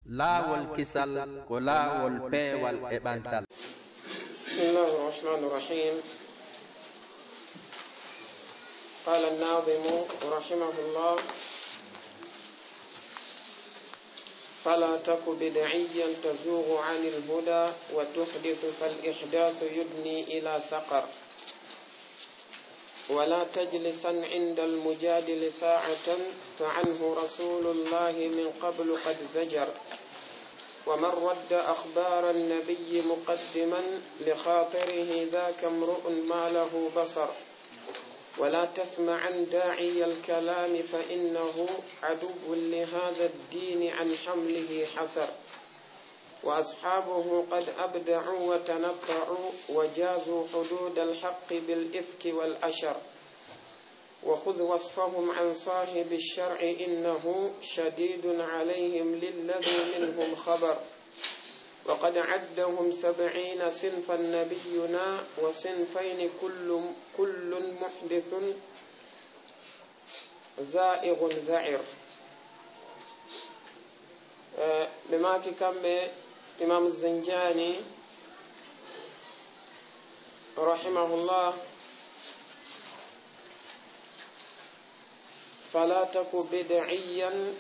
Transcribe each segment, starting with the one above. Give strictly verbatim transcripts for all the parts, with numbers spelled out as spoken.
Laawol kisal ko laawol peewal e ɓantal. بسم الله الرحمن الرحيم. قال الناظم رحمه الله: فلا تك بدعيا تزوغ عن الهدى وتحدث فالإحداث يدني إلى سقر. ولا تجلسن عند المجادل ساعة فعنه رسول الله من قبل قد زجر. ومن رد أخبار النبي مقدما لخاطره ذاك امرؤ ما له بصر. ولا تسمعن داعي الكلام فإنه عدو لهذا الدين عن حمله حسر. وأصحابه قد أبدعوا وتنطعوا وجازوا حدود الحق بالإفك والأشر. وخذ وصفهم عن صاحب الشرع إنه شديد عليهم للذي منهم خبر. وقد عدهم سبعين صنفا نبينا وصنفين كل، كل محدث زائغ ذعر. Eh, ɓe maaki kamɓe Imam Zinjani rahimahullah: فلا تك بدعيا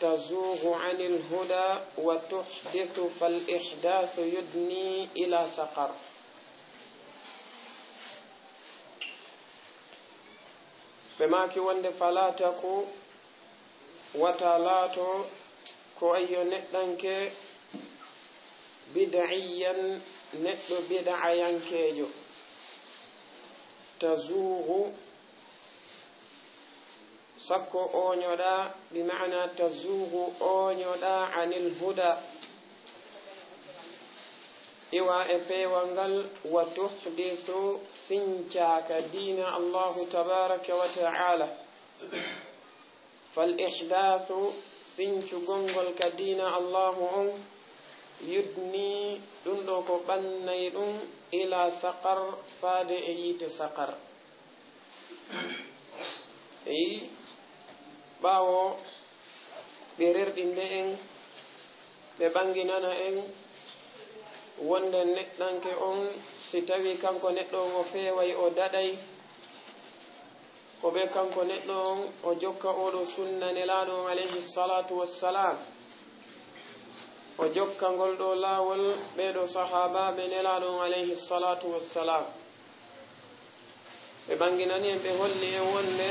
تزوغ عن الهدى وتحدث فالإحداث يدني إلى سقر. Ɓe maaki wonde: فلا تك, wata laato ko ayyo neɗɗanke, بدعيا, neɗɗo bid'ayankeejo, تزوغ, sakko ooñoɗaa, بمعنى تزوغ, ooñoɗaa, عن الهدى, iwa e peewal ngal, وتحدث, sincaa ka diina Allahu tabaraka wa ta'ala. فالإحداث, sincugol ngol ka diina Allahu on, يدني, ɗum ɗo ko ɓannay ɗum, إلى سقر, faade e yiite Saqar. Eyi, ɓaawo ɓe rerɗinde en, ɓe ɓannginana en wonde neɗɗanke on, si tawii kanko neɗɗo on o feeway, o daɗay, ko ɓe kanko neɗɗo on o jokka oo ɗoo sunna Nelaaɗo on alayhi salatu wassalam, o jokka ngol ɗoo laawol ɓee ɗoo sahaabaaɓe Nelaaɗo on alayhi salatu wassalam. Ɓe ɓannginani en, ɓe holli en wonde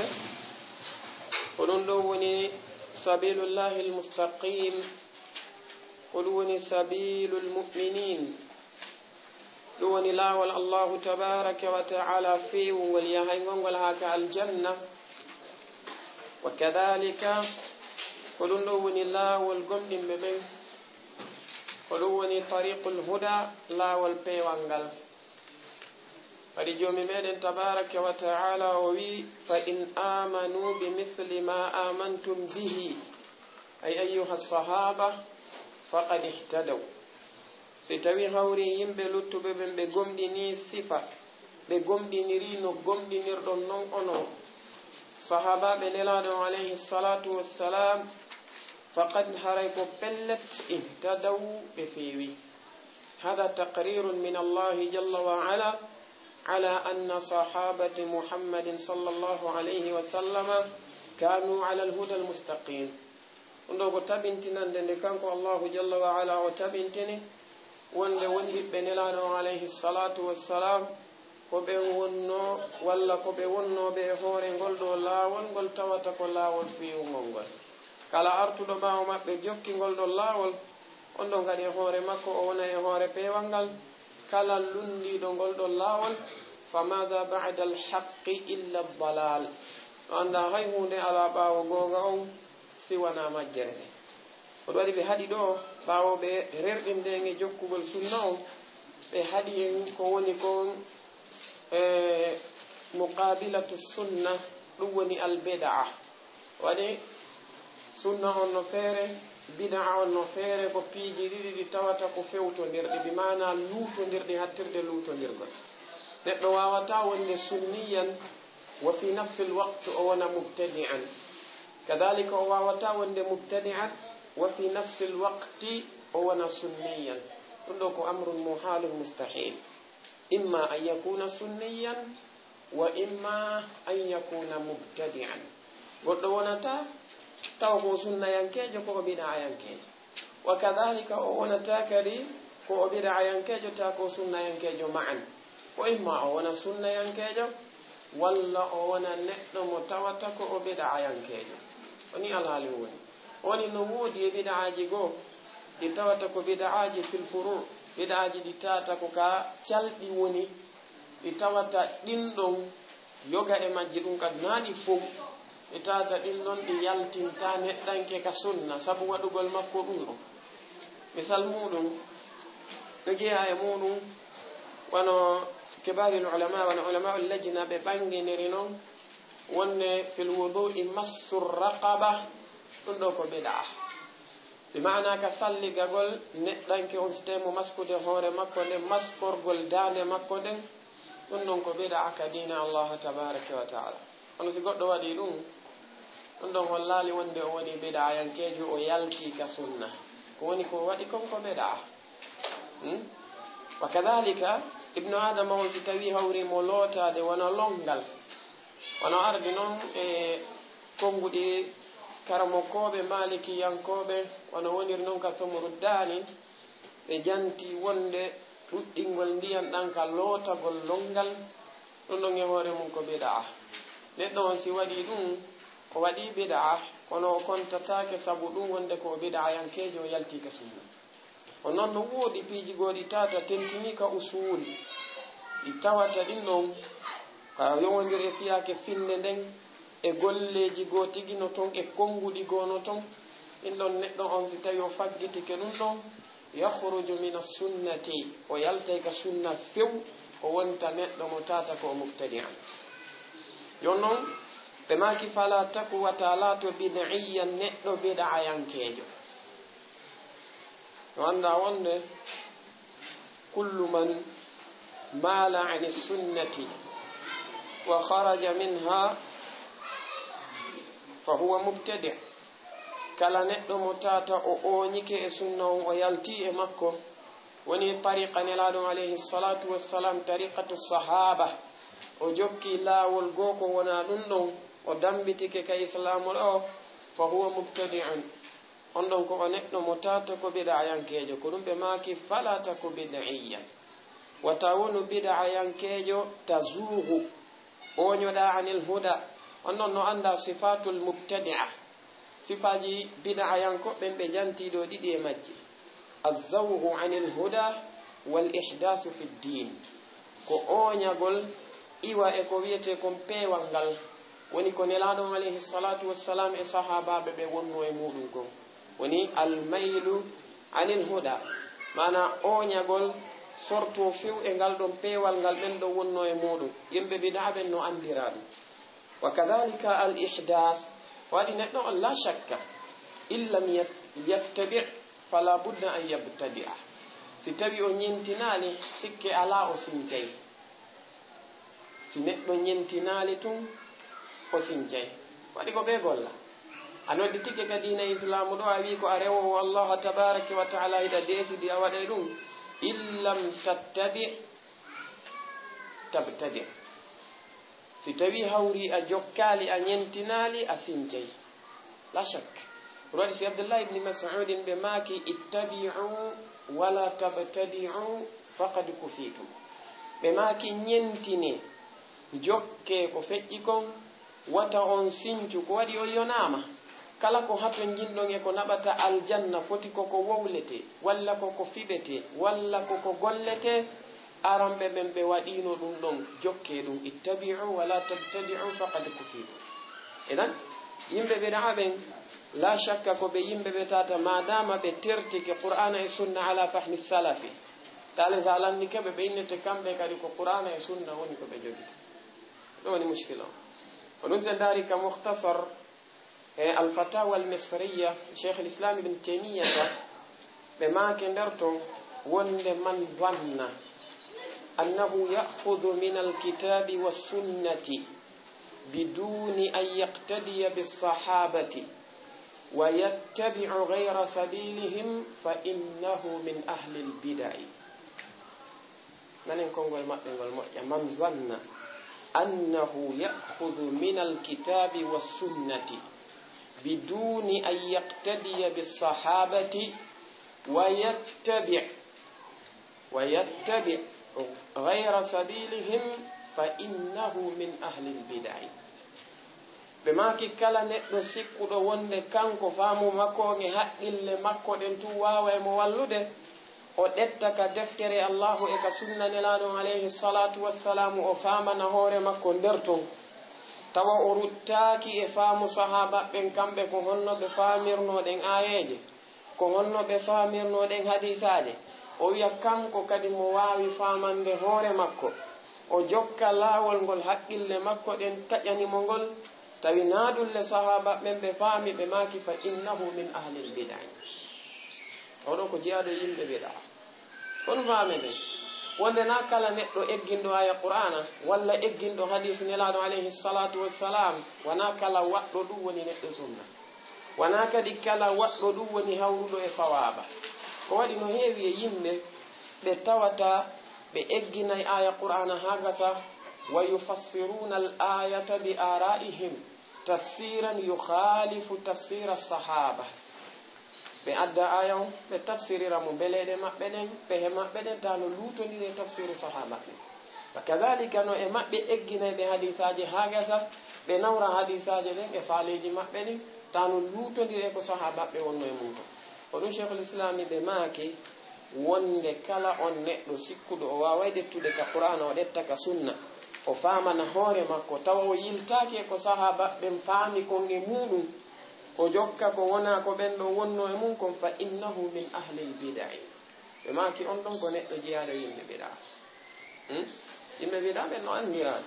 ko ɗum ɗoo woni سبيل الله المستقيم, ko ɗum woni سبيل المؤمنين, ɗum woni laawol Allahu tabaraka wa ta'ala feewungol, yahayngol ngol haa ka aljanna. وكذلك, ko ɗum ɗoo woni laawol gomɗinɓe ɓen, ko ɗum woni طريق الهدى, laawol peewal ngal. Waɗi Joomi meɗen tabaraka wa ta'ala o wi'i: فإن آمنوا بمثل ما آمنتم به، أي أيها الصحابة، فقد اهتدوا. Si tawii hawri yimɓe luttuɓe ɓen, ɓe gomɗinii sifa, ɓe gomɗinirii no gomɗinirɗon non onon sahaabaaɓe Nelaaɗo on alayhi salatu wassalam, فقد, haray ko pellet, اهتدوا, ɓe feewii. هذا تقرير من الله جل وعلا على أن صحابة محمد صلى الله عليه وسلم كانوا على الهدى المستقيم. Ɗum ɗoo ko tabintinande nde kanko Allahu jalla wa ala o tabintini wonde wondiɓɓe Nelaaɗo on alayhi salatu wassalam ko ɓen wonnoo, walla ko ɓe wonnooɓe e hoore ngol ɗoo laawol ngol tawata ko laawol feewungol ngol. Kala artuɗo ɓaawo maɓɓe jokki ngol ɗoo laawol, on ɗon kadi e hoore makko o wona e hoore peewal ngal. Kala lunndiiɗo ngol ɗoo laawol, فماذا بعد الحق إلا الضلال. O anndaa hay huunde alaa ɓaawo goonga on si wanaa majjere nde. Ko ɗum waɗi ɓe haɗi ɗoo, ɓaawo ɓe rerɗinde en e jokkugol sunna on, ɓe haɗi en ko woni kon, e, muqaabilatu sunna, ɗum woni albid'a. Waɗi sunna on no feere, bid'a on no feere, ko piiji ɗiɗi ɗi tawata ko fewtondirɗi, bi maanaa luutondirɗi hattirde luutondirgol. Neɗɗo waawataa wonde sunniyan, وفي نفس الوقت o wona mubtadi'an. Kadaalika o waawataa wonde mubtadi'an, وفي نفس الوقت وأنا سنيا. Ɗum ɗo ko أمر محال مستحيل. إما أن يكون سنيا وإما أن يكون مبتدعا. Goɗɗo wonata taw ko sunnayankeejo, ko o bid'ayankeejo. وكذلك o wonata kadi ko o bid'ayankeejo, taw ko sunnayankeejo معا. Ko إما o wona sunnayankeejo, walla o wona neɗɗo mo tawata ko o bid'ayankeejo. Woni alhaali woni. Woni no woodi e bid'aaji goo, ɗi tawata ko bid'aaji في الفروع, bid'aaji ɗi tawata ko ka calɗi woni, ɗi tawata ɗin ɗon yoga e majji ɗum kadi naa ɗi fow, ɗi tawata ɗin ɗon ɗi yaltinta neɗɗanke ka sunna sabu waɗugol makko ɗum ɗon. Misal muɗum, no jeyaa e muɗum, wano كبار العلماء, wano علماء اللجنة ɓe ɓanginiri non, wonde في الوضوء مس الرقبة, ɗum ɗo ko bid'a. Bi maana ka salligagol neɗɗanke on, si tawi mo maskude hoore makko nden, maskorgol daande makko nden, ɗum ɗon ko bid'a ka diina Allah tabaraka wa taala. Kono si goɗɗo waɗi ɗum, ɗum ɗon hollaali wonde o woni bid'ayankeejo, o yalti ka sunna. Ko woni ko waɗi kon ko bid'a. Hmm? Wa kadhalika, Ibnu Adama on, si tawi hawri mo lootaade wano longal, wano ardi non e konnguɗi karamokooɓe maalikiyankooɓe, wano woniri non ka Somuru Daani, ɓe janti wonde ɗuɗɗingol ndiyan ɗan ka lootagol longal, ɗum ɗon e hoore mum ko bid'a. Neɗɗo on si waɗi ɗum, o waɗi bid'a, kono o kontataake sabu ɗum wonde ko o bid'ayankeejo, o yalti ka sunna. O non no woodi piiji goo ɗi tawata tentinii ka usuul, ɗi tawata ɗin ɗon ka yowondiri e fiyaake finnde nden, e golleeji goo tigi no ton, e konnguɗi goo no ton. Ɗin ɗon neɗɗo on si tawi o faggitike ɗum ɗon, يخرج من السنة, o yaltay ka sunna few, o wonta neɗɗo mo tawata ko o mubtadi'a. Jooni non, ɓe maaki, فلا تك, wata laato, بدعيا, neɗɗo bid'ayankeejo. No anndaa wonde, كل من مال عن السنة وخرج منها فهو مبتدع. Kala neɗɗo mo tawata o ooñike e sunna on, o yalti e makko, woni tariqa Nelaaɗo on alayhi salatu wassalam, tariqatu sahaba, o jokki laawol goo ko wonaa ɗum ɗon, o dammbitike ka islaamu ɗo, فهو مبتدع. On ɗon ko o neɗɗo mo tawata ko bid'ayankeejo, ko ɗum ɓe maaki, فلا تك بدعيا. Wata wonu bid'ayankeejo, تزوغ, ooñoɗaa, عن الهدى. On ɗon no anndaa صفات المبتدعة. Sifaaji bid'ayankooɓe ɓen ɓe jantii ɗo ɗiɗi e majji. الزوغ عن الهدى والإحداث في الدين. Ko ooñagol iwa e ko wiyetee kon peewal ngal, woni ko Nelaaɗo on alayhi salatu wassalam e sahaabaaɓe ɓe wonnoo e muuɗum kon. Woni الميل عن الهدى, maanaa ooñagol sortoo few e ngal ɗon peewal ngal ɓen ɗon wonnoo e muuɗum. Yimɓe bid'a ɓen no anndiraa ɗum. وكذلك الإحداث, waɗi neɗɗo on, لا شك, إن لم يت-, يتبع فلا بد أن يبتدع. Si tawi o ñentinaali, sikke alaa o sincay. Si neɗɗo ñentinaali tun, o sincay. Waɗi ko ɓe golla. A nodditike ka diina islaamu ɗo, a wii ko a rewoowo Allah tabaraka wa taala, hiɗa deesidi a waɗay ɗum. إن لم تتبع تبتدع. Si tawi hawri a jokkaali, a ñentinaali, a sincay. لا شك. Ɗum waɗi si Abdullah ibni Mas'udin ɓe maaki, اتبعوا ولا تبتدعوا فقد كفيتم. Ɓe maaki, ñentine, jokke ko feƴƴi kon, wata on sincu, ko waɗi on yonaama. Kala ko hatonjinɗon e ko naɓata aljanna, foti ko ko wowletee, walla ko ko fiɓetee, walla ko ko golletee, aranɓe ɓen ɓe waɗiino ɗum ɗon, jokkee ɗum. اتبعوا ولا تبتدعوا فقد كفيتم. Idan, yimɓe bid'a ɓen, la shakka ko ɓe yimɓe ɓe tata, maadaama ɓe tertike Qur'aana e Sunna ala fahmi salafi. Taale, so a lanndike ɓe, ɓe innete kamɓe kadi ko Qur'aana e Sunna woni ko ɓe jogiti. Ɗum woni mushkila on. Ko ɗum, si en ndaari ka Mukhtasar e Al-Fatawa Al-Misriya, Sheikh Al-Islam Ibn Taymiyyata, ɓe maaki nder ton wonde, من ظن أنه يأخذ من الكتاب والسنة بدون أن يقتدي بالصحابة ويتبع غير سبيلهم فإنه من أهل البدع. Nanen konngol maɓɓe ngol moƴƴa. من ظن أنه يأخذ من الكتاب والسنة بدون أن يقتدي بالصحابة ويتبع، ويتبع غير سبيلهم فإنه من أهل البدع. Ɓe maaki, kala neɗɗo sikkuɗo wonde kanko faamu makko on e haqqille makko ɗen tun waaway mo wallude, o ɗetta ka deftere Allaahu e ka sunna Nelaaɗo on alayhi salaatu wassalaam, o faamana hoore makko nder ton, tawa o ruttaaki e faamu sahaaba ɓen, kamɓe ko honno ɓe faamirnoo ɗen aayeeje, ko honno ɓe faamirnoo ɗen hadiisaaje. O wi'a kanko kadi mo waawi faamande hoore makko, o jokka laawol ngol haqqille makko ɗen taƴani mo ngol, tawi naa ɗun le sahaaba ɓen ɓe faami, ɓe maaki, فإنه من أهل البدع. Oo ɗoo ko jeyaaɗo e yimɓe bid'a. On faami nden, wonde naa kala neɗɗo egginɗo aaya Qur'aana walla egginɗo hadiis Nelaaɗo alayhi salaatu wassalaam, wanaa kala waɗɗo ɗun woni neɗɗo sunna. Wanaa kadi kala waɗɗo ɗun woni hawruɗo e sawaaba. Ko waɗi no heewi e yimɓe ɓe tawata ɓe egginay aaya Qur'aana haa gasa, ويفسرون الآية بآرائهم تفسيرا يخالف تفسير الصحابة. Ɓe adda aaya on, ɓe tafsirira mo beleeɗe maɓɓe ɗen, pehe maɓɓe ɗen, taa no luutondiri e tafsiru sahaaba ɓen. Wa kadhalika no e maɓɓe egginayɓe hadiisaaje haa gasa, ɓe nawra hadiisaaje ɗen e faaleeji maɓɓe ɗin, taa no luutondiri e ko sahaaba ɓe wonno e mun kon. Ko ɗun Sheikhul Islami ɓe maaki, wonde kala on neɗɗo sikkuɗo o waaway ɗettude ka Qur'aana, o ɗetta ka sunna, o faamana hoore makko, tawa o yiltaaki e ko sahaaba ɓen faami kon e muuɗum, o jokka ko wonaa ko ɓen ɗon wonno e mun kon, فإنه من أهل البدع. Ɓe maaki, on ɗon ko neɗɗo jeyaaɗo yimɓe bid'a. Hmm? Yimɓe bid'a ɓen no anndiraa.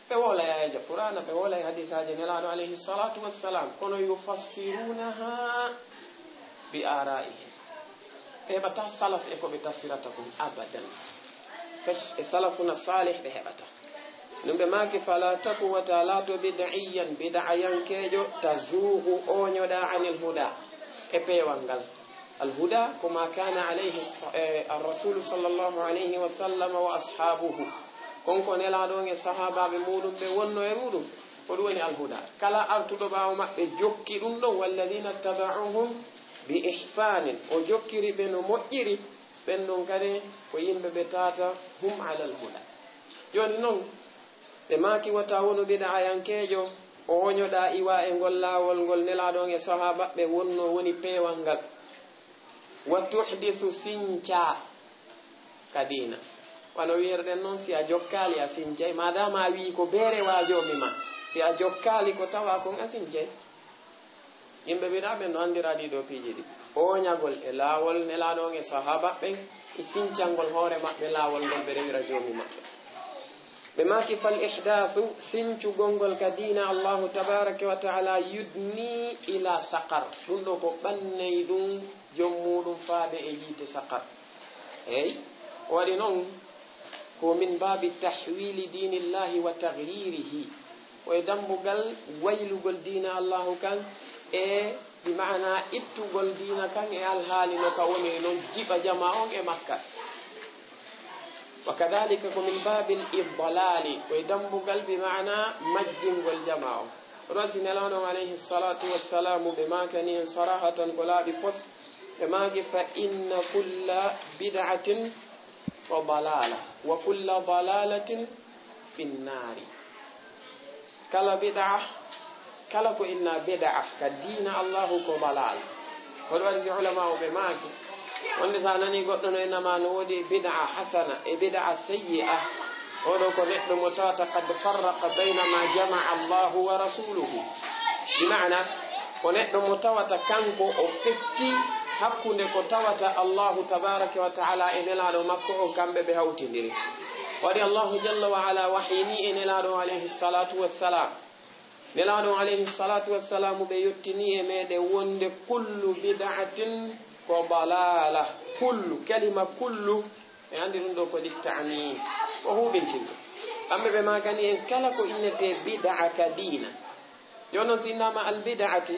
Ɓe wowlay aayeeje Qur'aana, ɓe wowlay hadiisaaje Nelaaɗo alayhi salaatu wassalaam, kono يفسرونها بآرائهم. Ɓe heɓataa salaf e ko ɓe tafsirata kon abadan. Fes e salafuna saalih ɓe heɓataa. Ɗun ɓe maaki, فلا تك, wata laato, بدعيا, bid'ayankeejo, تزوغ, ooñoɗaa, عن الهدى, e peewal ngal. Alhuda ko ما كان عليه الص-, eh, الرسول صلى الله عليه وسلم وأصحابه. Kon ko Nelaaɗo on e sahaabaaɓe muuɗum ɓe wonno e muuɗum. Ko ɗum woni alhuda. Kala artuɗo ɓaawo maɓɓe jokki ɗum ɗon, والذين اتبعوهم بإحسان. O jokkiri ɓe no moƴƴiri, ɓen ɗon kadi ko yimɓe ɓe tawata هم على الهدى. Jooni non, ɓe maaki wata wonu bid'ayankeejo, o woñoɗaa iwa e ngol laawol ngol Nelaaɗo on e sahaabaaɓe wonno woni peewal ngal. وتحدث, sincaa ka diina. Wano wi'irɗen non, si a jokkaali, a sincay. Maadaama a wi'i ko bee rewaa Joomi maa, si a jokkaali ko tawaa kon, a sincay. Yimɓe bid'a ɓen no anndira ɗii ɗoo piiji ɗi. Ooñagol e laawol Nelaaɗo on e sahaabaaɓe ɓen, e sincangol hoore maɓɓe laawol ngol ɓe rewira Joomi maɓɓe. Ɓe maaki, فالإحداث, sincugol ngol ka diina Allaahu tabaaraka wa ta'aalaa, يدني إلى سقر. Ɗum ɗoo ko ɓannay ɗum jom muuɗum faade e yiite saqar. Eey, o waɗi noon ko من باب تحويل دين الله وتغييره. Ko e dammbugal waylugol diina Allaahu kan e, bi maana, ittugol diina kan e alhaali no ka woni noon, jiɓa jamaa on e makka. وكذلك ko من باب الإضلال, ko e dammbugal, bi maana, majjingol jamaa on. Ko ɗon si Nelaaɗo on alayhi salaatu wa salaamu ɓe maakani en sarahatan ko laaɓi pos, ɓe maaki, فإن كل بدعة ضلالة وكل ضلالة في النار. Kala bid'a, kala ko innaa bid'a ka diina Allaahu ko dalaala. Ko ɗum waɗi si ulamaaɓe maaki, wonde so a nanii goɗɗo no inna ma no woodi bid'a hasana e bid'a sayyi'a, oo ɗoo ko neɗɗo mo tawata قد فرق بين ما جمع الله ورسوله. Bi maana, ko neɗɗo mo tawata kanko o fecci hakkunde ko tawata Allaahu tabaaraka wa ta'aalaa e Nelaaɗo makko on, kamɓe ɓe hawtindiri. Waɗi Allaahu jalla wa ala wahyini e Nelaaɗo on alayhi salaatu wa salaam. Nelaaɗo on alayhi salaatu wa salaam ɓe yottini e meɗen wonde كل بدعة ko dalaala. Kullu, kalima kullu, en anndi ɗum ɗoo ko للتعميم, ko huuɓintingo. Kamɓe ɓe maakani en kala ko innetee bid'a ka diina. Jooni non si innaama al bid'atu,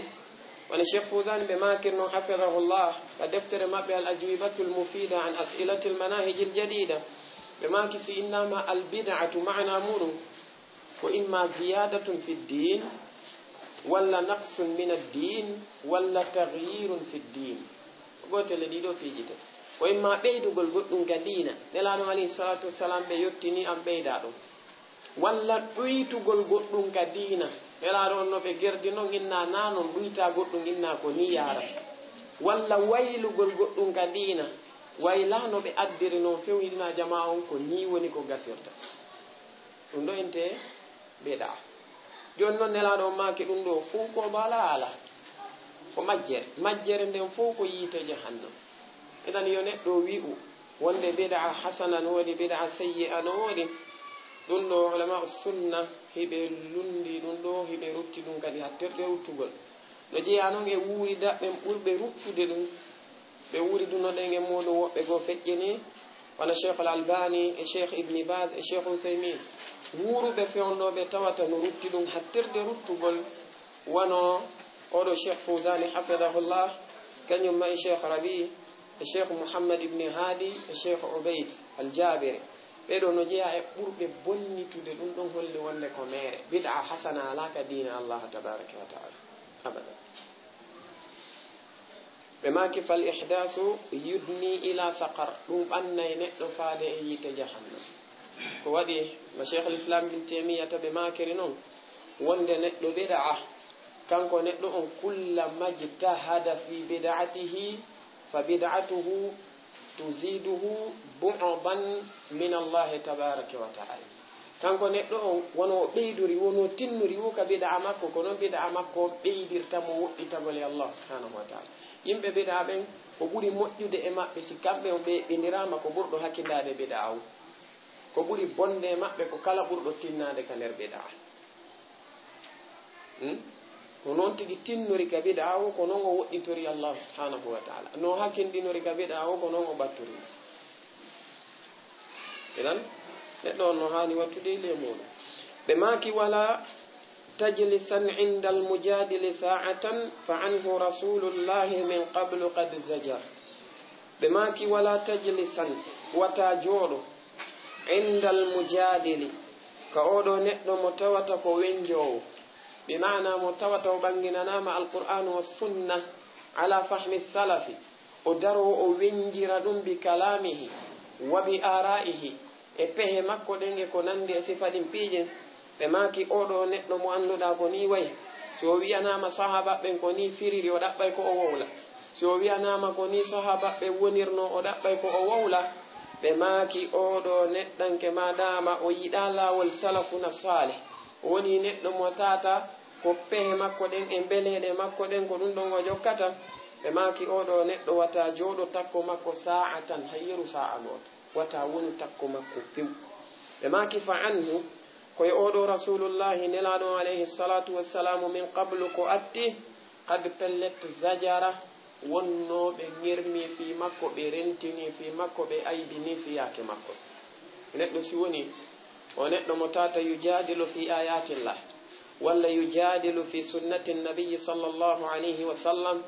Wano Cheikh Fawzan ɓe maakir noon, hafidahullah, ka deftere maɓɓe Al Ajwibatul Mufida an As'ilatil Manahijil Jadida, ɓe maaki si innama al bid'atu, maana muɗum ko imma ziyadatun fi ddin, walla naqsun min ad-din, walla taghyirun fi ddin. Ko gootel e ɗiɗo piiji tati. Ko imma ɓeydugol goɗɗum ka diina, Nelaaɗo alayhi salatu wassalam ɓe yottini an ɓeyda ɗum. Walla ɗuytugol goɗɗum ka diina. Nelaaɗo on no ɓe gerdi non, inna na non ɗuyta goɗɗum, inna ko ni yarata. Walla waylugol goɗɗum ka diina. Wayla no ɓe addiri non few, inna jamaa on ko ni woni ko gasirta. Ɗum ɗo inte bid'a. Jooni non Nelaaɗo on maaki ɗum ɗo fow ko bala ala. Ko majjere. Majjere nden fow ko yiite jahannam. Idan yo neɗɗo wi'u wonde bid'a hasana no woodi, bid'a sayyi'a no woodi. Ɗum ɗo ulama sunna hiɓe lundi ɗum ɗo, hiɓe rutti ɗum kadi hattirde ruttugol. No jeyaa non e wuuri daɓɓen ɓurɓe ruttude ɗum. Ɓe wuuri duno ɗen e muɗum woɓɓe goo feƴƴini, wano Cheikh Al Albani e Cheikh Ibni Baz e Cheikh Uthaymin. Wuuruɓe fewndo ɓe tawata no rutti ɗum hattirde ruttugol, wano oɗo Cheikh Fawzani hafidahullah, kañum ma e Cheikh Rabi, e Cheikh Muhammad Ibni Hadi, e Cheikh Ubayd Al Jabiri. Ɓeɗo no jeyaa e ɓurɓe bonnitude ɗum ɗon, holli wonde ko meere. Bid'a hasana alaa ka diina Allah tabaraka wa taala. Abada. Ɓe maaki, "Fal ihdasu yudni ila saqar." Ɗum ɓannay neɗɗo faade e yiite jahannam. Ko waɗi no Cheikhul Islam Ibn Taymiyyah ta ɓe maakiri non, wonde neɗɗo bid'a, kanko neɗɗo on, kulla majtahada fi bid'atihi, fa bid'atuhu tuziduhu bu'dan min Allahi tabaraka wa ta'ala. Kanko neɗɗo on, wono o ɓeydori, wono tinnori wo ka bid'a makko, ko non bid'a makko on ɓeydirta mo woɗɗitagol e Allah subhanahu wa ta'ala. Yimɓe bid'a ɓen, ko ɓuri moƴƴude e maɓɓe si kamɓe on ɓe eɓɓindiraama, ko ɓurɗo hakindaade bid'a o. Ko ɓuri bonde e maɓɓe ko kala ɓurɗo tinnaade ka nder bid'a. Hmm? Ko noon tigi tinnori ka bid'a o, ko noon o woɗɗitori Allah subhanahu wa ta'ala. No hakinɗinori ka bid'a o, ko noon o ɓattori. Idan, neɗɗo on no haani wattude e ley muuɗum. Ɓe maaki, "Wala tajlisan indal mujadili sa'atan, fa anhu rasulullahi min qablu qad zajar." Ɓe maaki, "Wala tajlisan, wata jooɗo, indal mujadili, ka oɗo neɗɗo mo tawata ko wenjoowo, bi maana mo tawata o ɓanginanaama Alqur'aanu wa sunna ala fahmi salafi, o daroo o wenjira ɗum bi kalamihi wa bi ara'ihi, e pehe makko ɗen e ko nandi e sifa ɗin piijen." Ɓe maaki, "Oɗo neɗɗo mo annduɗaa ko nii wayi, si o wi'anaama sahaaba ɓen ko nii firiri, o ɗaɓɓay ko o wowla. Si o wi'anaama ko nii sahaaba ɓen wonirno, o ɗaɓɓay ko o wowla." Ɓe maaki, "Oɗo neɗɗanke, maadaama o yiɗaa laawol salafuna salih, o woni neɗɗo mo tata ko pehe makko ɗen e mbeleeɗe makko ɗen, ko ɗum ɗon o jokkata." Ɓe maaki, "Oɗo neɗɗo wata jooɗo takko makko sa'atan, hay yeru sa'a gooto. Wata wonu takko makko few." Ɓe maaki, "Fa anhu, ko e oɗo Rasulullahi nelaaɗo on alayhi salatu wassalamu min qablu ko atti, qad pellet zajara, wonnooɓe ŋermi fii makko, ɓe rentini fii makko, ɓe aybini fii yaake makko." Neɗɗo si woni o neɗɗo mo tata yujadilu fi ayatillah, walla yujadilu fi sunnati nabiyyi sallallahu alayhi wa sallam,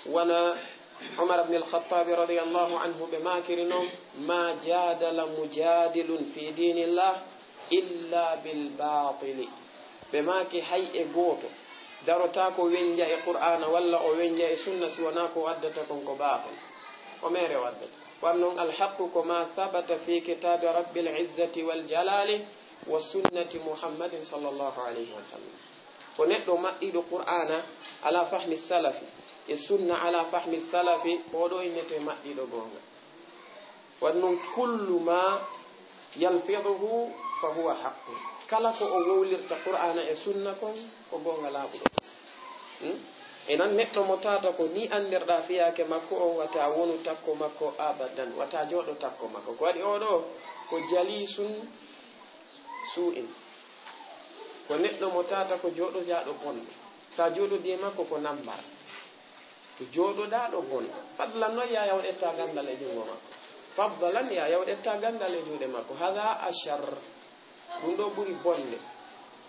wano Umar ibn al-Khattabi radiyallahu anhu ɓe maakiri non, "Ma jadala mujadilun fi dinillah illa bil batili." Ɓe maaki, "Hay e gooto darotaako wenja e Qur'aana walla o wenja e sunna si wonaa ko o addata kon ko baatil." Ko meere o addata. Wan non, "Al haqqu ko ma sabata fi kitabi rabbil izzati wal jalali wa sunnati Muhammadin sallallahu alayhi wa sallam." Ko neɗɗo maɗɗiiɗo Qur'aana ala fahmi salafi e sunna ala fahmi salafi, oɗo innete maɗɗiiɗo goonga. Wan non, "Kullu ma yalfiduhu fa huwa haqqun." Kala ko o wowlirta Qur'aana e sunna kon, ko goonga laaɓuɗo. Hmm? Inan neɗɗo mo tata ko ni anndirɗaa fiyaake makko on, wata wonu takko makko abadan, wata jooɗo takko makko. Ko waɗi oɗo ko jalisun su'in. Ko neɗɗo mo tata ko jooɗodaaɗo bonɗo. Sa jooɗodii e makko ko nambar. Ko jooɗodaaɗo bonɗo. Fadlan non ya yaw ƴetta ganndal e junngo makko. Fadlan ya yaw ƴetta ganndal e juuɗe makko. Hada ashar. Ɗum ɗo ɓuri bonde.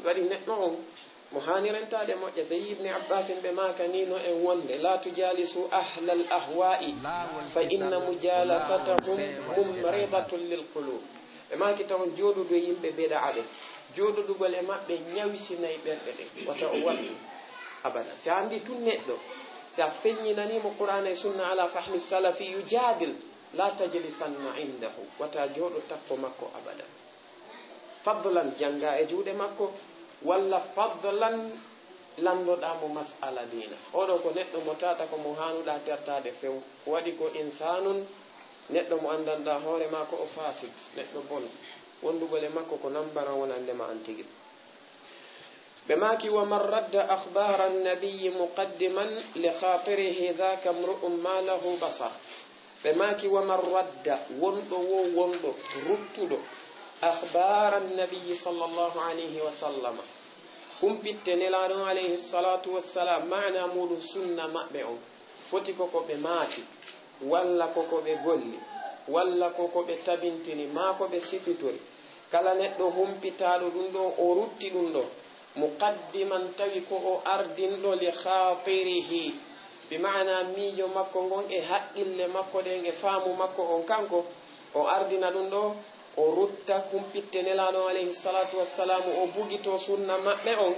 Waɗi neɗɗo on Mo haani rentaade moƴƴa, so yii Ibni Abbasin ɓe maaka ni no en wonde, "La tujalisu ahlal ahwa'i, fa inna mujalasatahum mumridatun lil qulub." Ɓe maaki taw on jooɗudu e yimɓe beda'a ɓe, jooɗodugol e maɓɓe ñawisinay ɓerɗe ɗe, wata o waɗu ɗum abada. Si a anndi tun neɗɗo, si a feññinanii mo Qur'aana e Sunna ala fahmi salafi yujadil, la tajlisanna indahu, wata jooɗo takko makko abada. Fadlan jannga e juuɗe makko, walla fadlan lanndoɗaa mo mas'ala diina. Oɗo ko neɗɗo mo tata ko mo haanuɗaa tertaade few. Ko waɗi ko insanun, neɗɗo mo anndanɗaa hoore maa ko o fasid, neɗɗo bon. Wondugol e makko ko nan bana wonande ma an tigi. Ɓe maaki, "Wa man radda akhbara an-nabiyyi muqaddiman li khatirihi dhaka imru'un ma lahu basar." Ɓe maaki, "Wa man radda", wonɗo wo wonɗo ruttuɗo, "akhbara an-nabiyyi sallallahu alayhi wa sallama", humpitte Nelaaɗo on alayhi salatu wassalam, maana muɗum sunna maɓɓe on, foti ko ko ɓe maaki, walla ko ko ɓe golli, walla ko ko ɓe tabintini, maa ko ɓe sifitori. Kala neɗɗo humpitaaɗo ɗum ɗo, o rutti ɗum ɗo, muqaddiman, tawi ko o ardinɗo, li khatirihi, bi maana miijo makko ngon e haqqille makko ɗen e faamu makko on kanko, o ardina ɗum ɗo, o rutta kumpitte Nelaaɗo on alayhi salatu wassalamu, o bugito sunna maɓɓe on,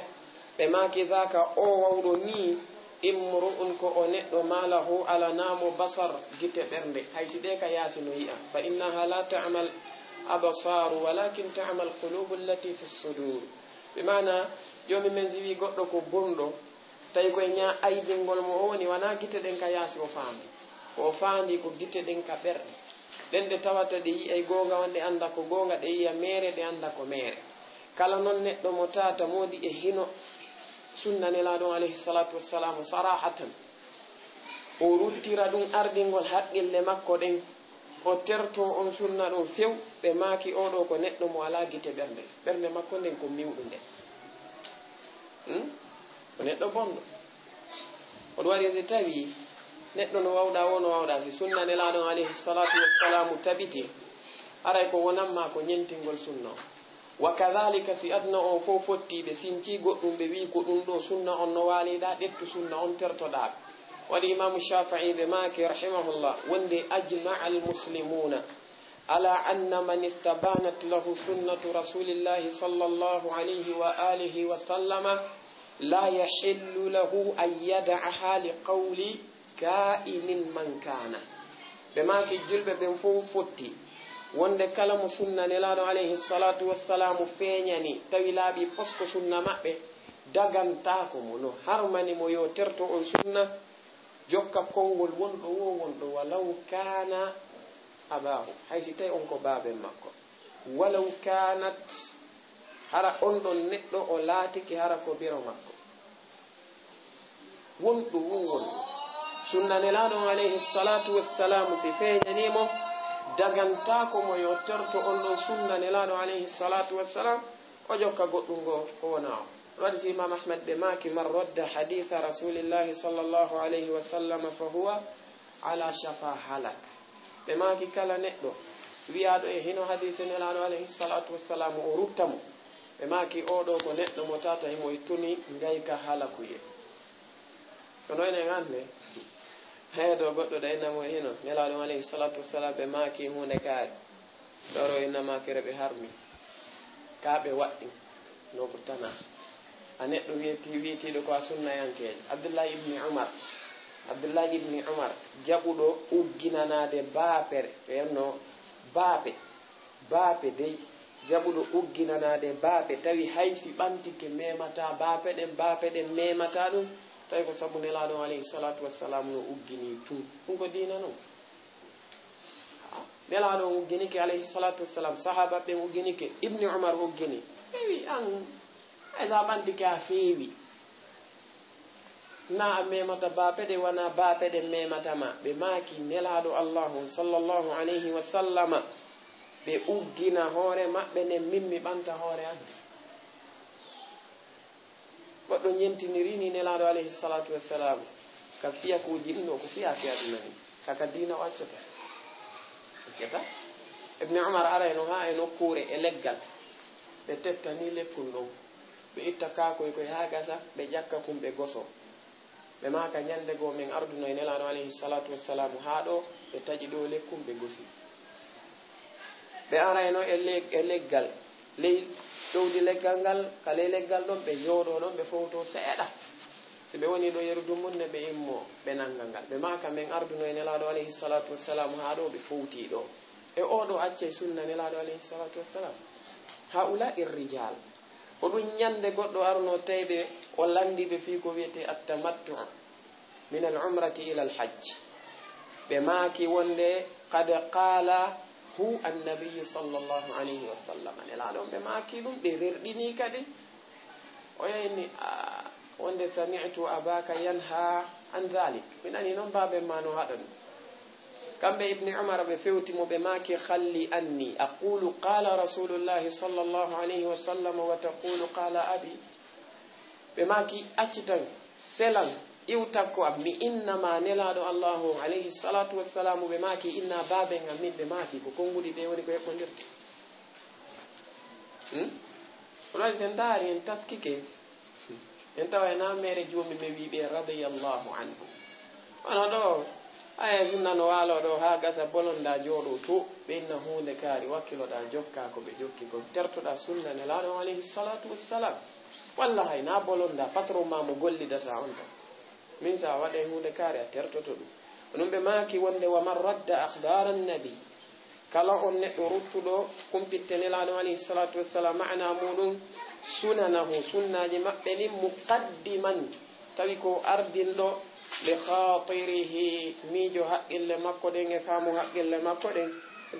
ɓe maaki, "Dhaka, o wawɗo ni, imru'un, ko o neɗɗo, ma lahu, alanaa mo, basar, gite ɓernde, hay si ɗe ka yaasi no yi'a, fa innaha la ta'mal absaru, walakin ta'mal qulubu allati fi sudur." Bi maana, joomi men si wi goɗɗo ko bonɗo, tawi koye ñaa aybingol mo o woni, wanaa gite ɗen ka yaasi o faandi. Ko o faandi ko gite ɗen ka ɓerɗe. Ɗen ɗe tawata ɗe yi'ay goonga on, ɗe annda ko goonga, ɗe yi'a meere, ɗe annda ko meere. Kala non neɗɗo mo tata moodi e hino sunna Nelaaɗo on alayhi salatu wassalamu sarahatan, o ruttira ɗum ardingol haqqille makko ɗen, o terto on sunna ɗum few, ɓe maaki, "Oɗo ko neɗɗo mo alaa gite ɓernde. Ɓernde makko nden ko miwɗunde." Hmm? Ko neɗɗo bonɗo. Ko ɗum waɗi, si tawi neɗɗo no wawɗa o, no wawɗa, si sunna Nelaaɗo on alayhi salatu wassalamu tabiti, aray ko wonan ma ko ñentingol sunna on. Wa kadhalika, si aduna on fof fotti, ɓe sinci goɗɗum, ɓe wi ko ɗum ɗo sunna on no waaliɗa, ƴettu sunna on tertoɗa. Waɗi Imaamu Shafi'i ɓe maaki, rahimahullah, wonde ajma'a al-muslimuna ala anna man istabanat lahu sunnatu rasulillahi sallallahu alayhi wa alihi wa sallama, la yahillu lahu an yada'aha li qawli kaa'inin man kaana. Ɓe maaki, julɓe ɓen fof fotti wonde kala mo sunna Nelaaɗo alayhi salatu wassalamu feeñani, tawi laaɓi pos ko sunna maɓɓe, dagantaako mo, no harmani mo yo terto on sunna, jokka konngol wonɗo wo wonɗo, walaw kaana abaahu, hay si tawi on ko baaben makko, walaw kaanat, hara on ɗon neɗɗo o laatike hara ko biro makko. Wonɗo wo wonɗo. Sunna Nelaaɗo on alayhi salatu wassalamu si feeñanii mo, dagantaako mo yo terto on ɗon sunna Nelaaɗo alayhi salatu wassalam, o jokka goɗɗum ngo ko wonaa o. Waɗi si Imam Ahmad ɓe maaki, "Man radda haditha Rasulillahi sallallahu alayhi wa sallam fa huwa ala shafa halak." Ɓe maaki, "Kala neɗɗo wi'aaɗo e hino hadise Nelaaɗo alayhi salatu wassalamu o rutta mo." Ɓe maaki, "Oɗo ko neɗɗo mo tata himo e tuni ngayka halakuye." Kono enen hannde, heedo goɗɗo ɗayna mo e hino Nelaaɗo alayhi salatu wassalam ɓe maaki huunde kaari. Ɗoro e namakere ɓe harmi. Ka ɓe waɗɗi. No ko tana. A neɗɗo wiyeti-, wiyetiiɗo ko a sunnayankeejo. Abdullahi ibni Umar. Abdullahi ibni Umar, jaɓuɗo ugginanaade baapere. Ɓe no baape. Baape dey. Jaɓuɗo ugginanaade baape. Tawi hay si ɓantike memata baape ɗen, baape ɗen memata ɗum. Tawi ko sabu Nelaaɗo on alayhi salatu wassalam no uggini tun. Ɗum ko diina non. Nelaaɗo on ugginike, alayhi salatu wassalam, sahaaba ɓen ugginike, Ibni Umar uggini. Ɓe wi, an, ay, sa ɓantike a feewi. Na a memata baape ɗe, wona baape ɗe memata ma. Ɓe maaki, Nelaaɗo Allahu on, sallallahu alayhi wa sallama, ɓe uggina hoore maɓɓe nden, min mi ɓanta hoore an. Goɗɗo ñentiniri ni Nelaaɗo alayhi salatu wassalam ka fiyakuuji ɗin ɗo, ko fiyaaki aduna ni, ka ka diina o accata. Accata. Ibni Umar ara e no haa e nokkuure e leggal, ɓe tettani lekkun ɗon. Ɓe itta kaakoy koy haa gasa, ɓe ƴakka kum, ɓe goso. Ɓe maaka, ñande goo men arduno e Nelaaɗo alayhi salatu wassalamu haa ɗo, ɓe taƴi ɗo lekkun, ɓe gosi. Ɓe arayno e le-, e leggal, ley ɗowdi leggal ngal, ka ley leggal ɗon, ɓe jooɗo ɗon, ɓe fowto seeɗa. Si ɓe woni ɗo yeru dumunne, ɓe immo, ɓe nanga ngal. Ɓe maaka, men arduno e Nelaaɗo alayhi salatu wassalamu haa ɗo, ɓe fowti ɗo. E oo ɗo accay sunna Nelaaɗo alayhi salatu wassalam. Haula irrijal. Ko ɗum ñande goɗɗo arno tawi ɓe, o landi ɓe fii ko wiyetee at-tamattu min al-umrati ila al-hajj. Ɓe maaki wonde, qad qala hu an-nabiyyu sallallahu alayhi wa sallam. Nelaaɗo on ɓe maaki ɗum, ɓe rerɗini kadi. O yayni, a, wonde, sami'tu abaka yanha an dhalik. Mi nani non baaben ma no haɗani. Kamɓe Ibni Umar ɓe fewti mo, ɓe maaki, khalli anni aqulu qala rasulullahi sallallahu alayhi wa sallam wa taqulu qala abi. Ɓe maaki, accitan, selan, iwtakko am, mi innama Nelaaɗo Allahu alayhi salatu wassalamu, ɓe maaki, inna baaben am min, ɓe maaki, ko konguɗi ɗe woni ko eɓɓondirde. Hmm? Ko ɗon sen ndaari, en taskike, en tawa e na mere joomi men wiiɓe radiyallahu anhu. Kono ɗo, aya sunna no waalo ɗo haa gasa, bolonda jooɗo to, ɓe inna huunde kaari, wakkiloɗa jokka ko ɓe jokki kon, tertoɗa sunna Nelaaɗo on alayhi salatu wassalam. Walla hay na bolonda, patron ma mo gollidata on tan. Min sa waɗay huunde kaari, a tertoto ɗum. Ko ɗum ɓe maaki wonde, wa man radda akhbara nabi. Kala on neɗɗo ruttuɗo kumpitte Nelaaɗo alayhi salatu wassalam, maana muɗum, sunanahu, sunnaaji maɓɓe ɗin, muqaddiman, tawi ko ardinɗo, li khatirihi, miijo haqqille makko ɗen e faamu haqqille makko ɗen,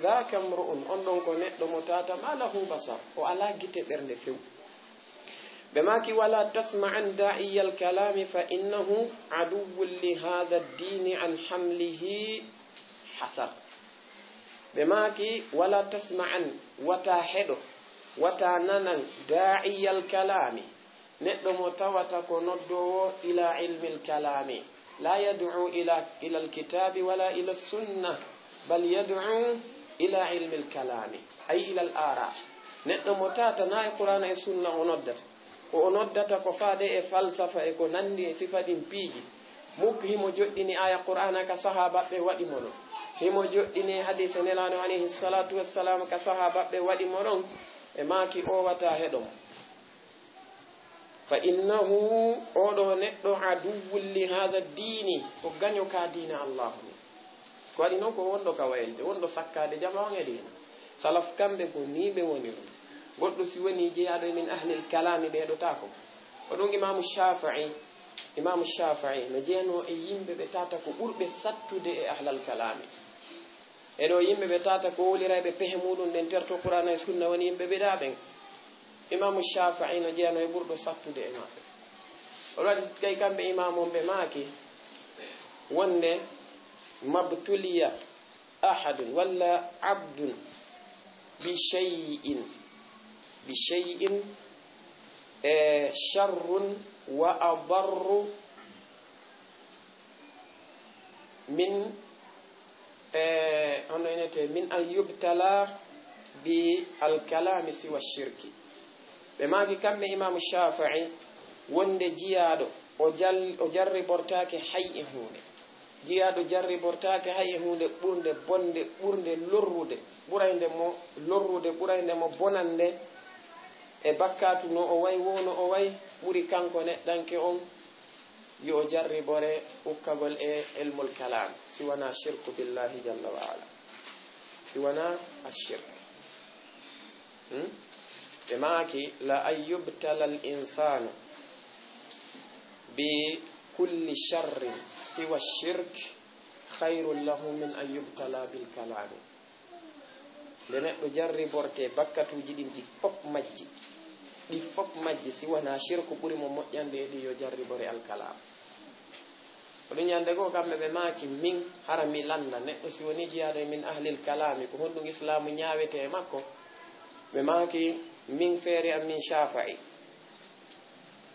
dhaka mru'un, on ɗon ko neɗɗo mo tata ma lahu basar, o alaa gite ɓernde few. Ɓe maaki, wala tasma'an da'iyal kalami fa innahu aduwwun li hadha ad-dini an hamlihi hasar. Ɓe maaki, wala tasma'an, wata heɗo, wata nanan, da'iyal kalami, neɗɗo mo tawata ko noddoowo ila ilmil kalami. La yad'u ila, ila alkitabi wala ila sunna, bal yad'u ila ilmil kalami, ay ila al ara. Neɗɗo mo tata na e Qur'ana e sunna o noddata. Ko o noddata ko faade e falsafa e ko nandi e sifa ɗin piiji. Muk himo joɗɗini aya Qur'ana ka sahabaɓe waɗi mo ɗon. Himo joɗɗini hadise Nelaaɗo alayhi salatu wassalam ka sahabaɓe waɗi mo ɗon. E maaki o wata heɗo mo. Fa innahu, oɗo neɗɗo, aduwwun li hadha diini, ko gaño ka diina Allahu ni. Ko waɗi noon ko wonɗo ka waylude, wonɗo sakkaade jama on e diina. Salaf kamɓe ko ni ɓe woniri. Goɗɗo si woni jeyaaɗo e min ahlil kalaami ɓeeɗotaako. Ko ɗum Imaamu Shaafi'i, Imaamu Shaafi'i no jeyanoo e yimɓe ɓe tata ko ɓurɓe sattude e ahlal kalaami. E ɗo yimɓe ɓe tata ko wowlirayɓe pehe muɗum ɗen terto Qur'aana e Sunna woni yimɓe bidaa ɓen. Imaamu Shaafi'i no jeyanoo e ɓurɗo sattude e maɓɓe. O waɗi kay kamɓe imaamu on ɓe maaki wonde mabtuliya ahadun walla abdun bi shay'in, bi shay'in, e, sharrun wa adarru min, e, hono inete, min an yubtala bi alkalami siwa shirki. Ɓe maaki kamɓe Imaamu Shaafi'i wonde jiyaaɗo o jal-, o jarribortaake hay e huunde. Jiyaaɗo jarribortaake hay e huunde ɓurnde bonde, ɓurnde lorrude, ɓuraynde mo lorrude, ɓuraynde mo bonande e bakkaatu no o way, wo no o way, ɓuri kanko neɗɗanke on yo o jarribore ukkagol e ilmul kalam, si wanaa shirku billahi jalla wa ala. Si wanaa ashirk. Hmm? Ɓe maaki, la an yubtala al insanu bi kulli sharrin siwa shirk khayrun lahu min an yubtala bil kalami. Nde neɗɗo jarriborte bakkatuuji ɗin ɗi fof majji, ɗi fof majji, si wanaa shirku ɓuri mo moƴƴande e ɗi yo jarribore alkalam. Ko ɗum ñande goo kamɓe ɓe maaki, min hara mi lannda neɗɗo si woni jiyaaɗo e min ahlil kalaami, ko honɗum islaamu ñaawete e makko? Ɓe maaki, min feere am min Shaafi'i.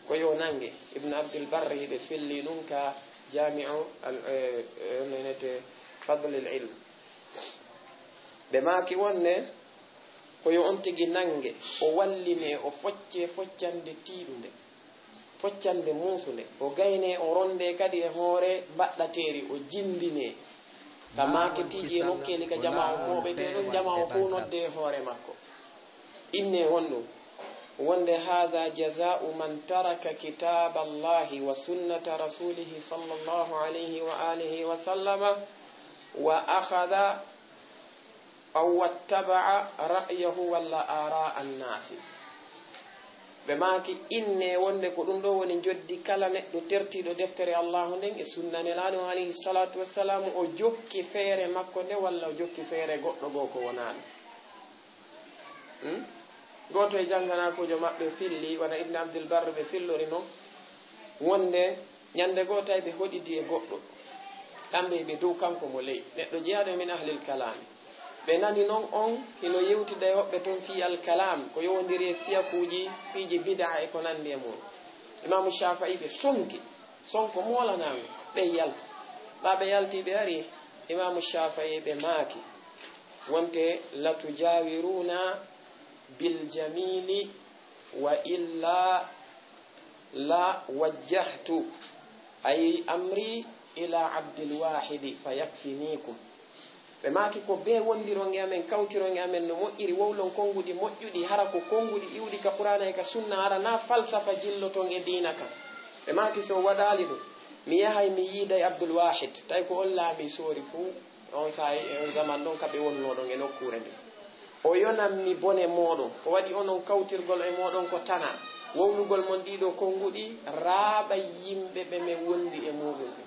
Ko yo nange, Ibn Abdul Barri hiɓe felli ɗum ka Jaami'u al, e, e, nenete Fadlil Ilm. Ɓe maaki wonde, Ko yo on tigi nannge, o wallinee, o foccee foccande tiiɗunde, foccande muusunde, o gaynee, o ronndee kadi e hoore mbaɗɗateeri, o jinndinee. Ka maake tiiɗi e nokkeeli ka jamaa o mooɓetee ɗum, jamaa o fof noddee e hoore makko. Innee honɗum? Wonde, "Haadha jazaa'u man taraka kitaaba Allahi wa sunnata rasulihi sallallahu alayhi wa alihi wa sallama wa akhadha aw wattaba'a ra'yahu walla araa annaasi." Ɓe maaki, inne wonde ko ɗum ɗo woni njoddi kala neɗɗo tertiiɗo deftere Allahu nden e sunna Nelaaɗo alayhi salatu wassalamu, o jokki feere makko nde walla o jokki feere goɗɗo goo ko wonaa ɗum. Hmm? Gooto e jannganaakuujo maɓɓe filli, wona Ibn Abdul Barr ɓe fillori non, wonde ñande goo tawi ɓe hoɗidi e goɗɗo, kamɓe ɓe dow, kanko mo ley, neɗɗo jeyaaɗo e min ahlil kalaami. Ɓe nani non on hino yewtida e hoɓɓe ton fii al kalaam, ko yowondiri e fiyakuuji, piiji bid'a e ko nandi e mum. Imaamu Shaafi'i ɓe sonki, sonko moolanaango, ɓe yalti. Ɓa ɓe yalti, ɓe ari Imaamu Shaafi'i, ɓe maaki, wonte, "Latujaawiruna bil jamiili wa illa la wajjahtu ay amri ila Abdil Waahidi fa yakfinikum." Ɓe maaki, "Ko bee wondiron e amen, kawtiron e amen no moƴƴiri, wowlon konnguɗi moƴƴuɗi, hara ko konnguɗi iwɗi ka Qur'aana e ka Sunna, hara na falsafa jilloton e diina kan." Ɓe maaki, "So waɗaali ɗum, mi yahay mi yiiday Abdul Waahid, tawi ko on laami soori fuu." On saa'i, e on zaman ɗon ka ɓe wonnoo ɗon e nokkuure nden. O yonan mi bone mooɗon. Ko waɗi onon kawtirgol e mooɗon ko tanaa. Wowlugol mon ɗii ɗoo konnguɗi raaɓa yimɓe ɓe men wondi e muuɗum ɓen.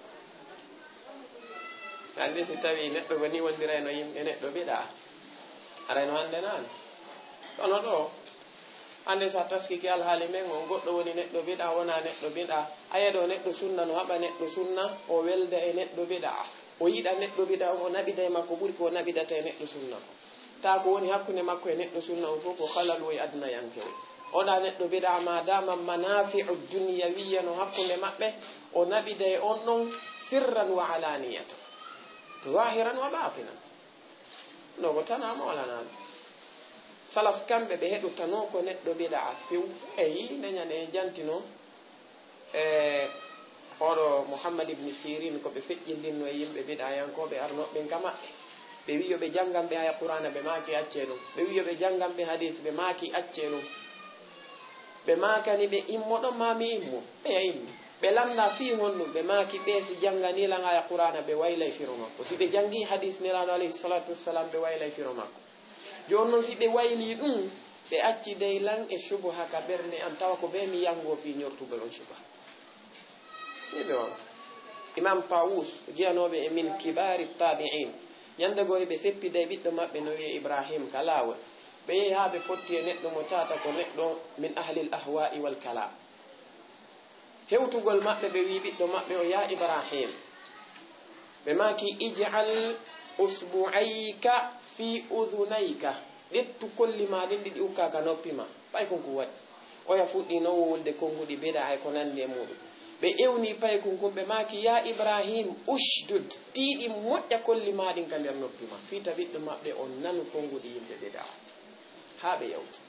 Anndi si tawii neɗɗo ko nii wondirayno yimɓe neɗɗo bidaa, arayno hannde naane. Kono ɗoo, hannde so a taskike alhaali men on, goɗɗo woni neɗɗo bidaa, wonaa neɗɗo bidaa. A yeɗoo neɗɗo sunna no haɓa neɗɗo sunna, o welda e neɗɗo bidaa. O yiɗa neɗɗo bidaa on, o naɓida e makko ɓuri ko o naɓidata e neɗɗo sunna on. Taa ko woni hakkunde makko e neɗɗo sunna on fof ko halalu e aduna yankewo. Oɗa neɗɗo bidaa, ma dama manafi'u duniyawiyya no hakkunde maɓɓe, o naɓida e on ɗon sirran wa alaniyatan, zahiran wa batinan. No ko tanaa mo alanaano. Salaf kamɓe ɓe heɗutanoo ko neɗɗo bidaa few. Eyi, nde ñande en jantino e oɗo Muhammad ibn Sirin, ko ɓe feƴƴindinnoo e yimɓe bidaayankooɓe arnooɓe ɓen ka maɓɓe. Ɓe wi'i yo ɓe janngan ɓe aya Qur'aana, ɓe maaki accee ɗum. Ɓe wi'i yo ɓe janngan ɓe hadiis, ɓe maaki accee ɗum. Ɓe maakani ɓe immo ɗon, maa mi immo. Ɓe ya immi. Ɓe lannda fii honɗum, ɓe maaki ɓe si jannganii lan aya Qur'aana, ɓe waylay firo makko. Si ɓe janngii hadiis Nelaaɗo alayhi salaatu wassalaam, ɓe waylay firo makko. Jooni non, si ɓe waylii ɗum, ɓe acciday lan e subaha ka ɓernde an, tawa ko bee mi yanngoo fii ñortugol on subaha. Ni ɓe wano Imam Tawus, jeyanooɓe e min kibaari taabi'iin. Ñande goo ɓe seppiday ɓiɗɗo maɓɓe no wi'ee Ibrahim ka laawol. Ɓe yehi haa ɓe fotti e neɗɗo mo taata ko neɗɗo min ahlil ahwaa'i wal kalaam. Hewtugol maɓɓe, ɓe wi'i ɓiɗɗo maɓɓe o, "Yaa Ibrahim," ɓe maaki, "Ij'al usbu'ayka fi udhunayka," ƴettu kolli maa ɗin ɗiɗi ukkaa ka noppi maa. Paykun kun waɗi. Oya fuɗɗii non wowlude konnguɗi bidaa e ko nanndi e muuɗum. Ɓe ewni paykun kun, ɓe maaki, "Yaa Ibrahim, ushdud," tiiɗi moƴƴa kolli maa ɗin ka nder noppi maa. Fii ta ɓiɗɗo maɓɓe on nanu konnguɗi yimɓe bidaa. Haa ɓe yawti.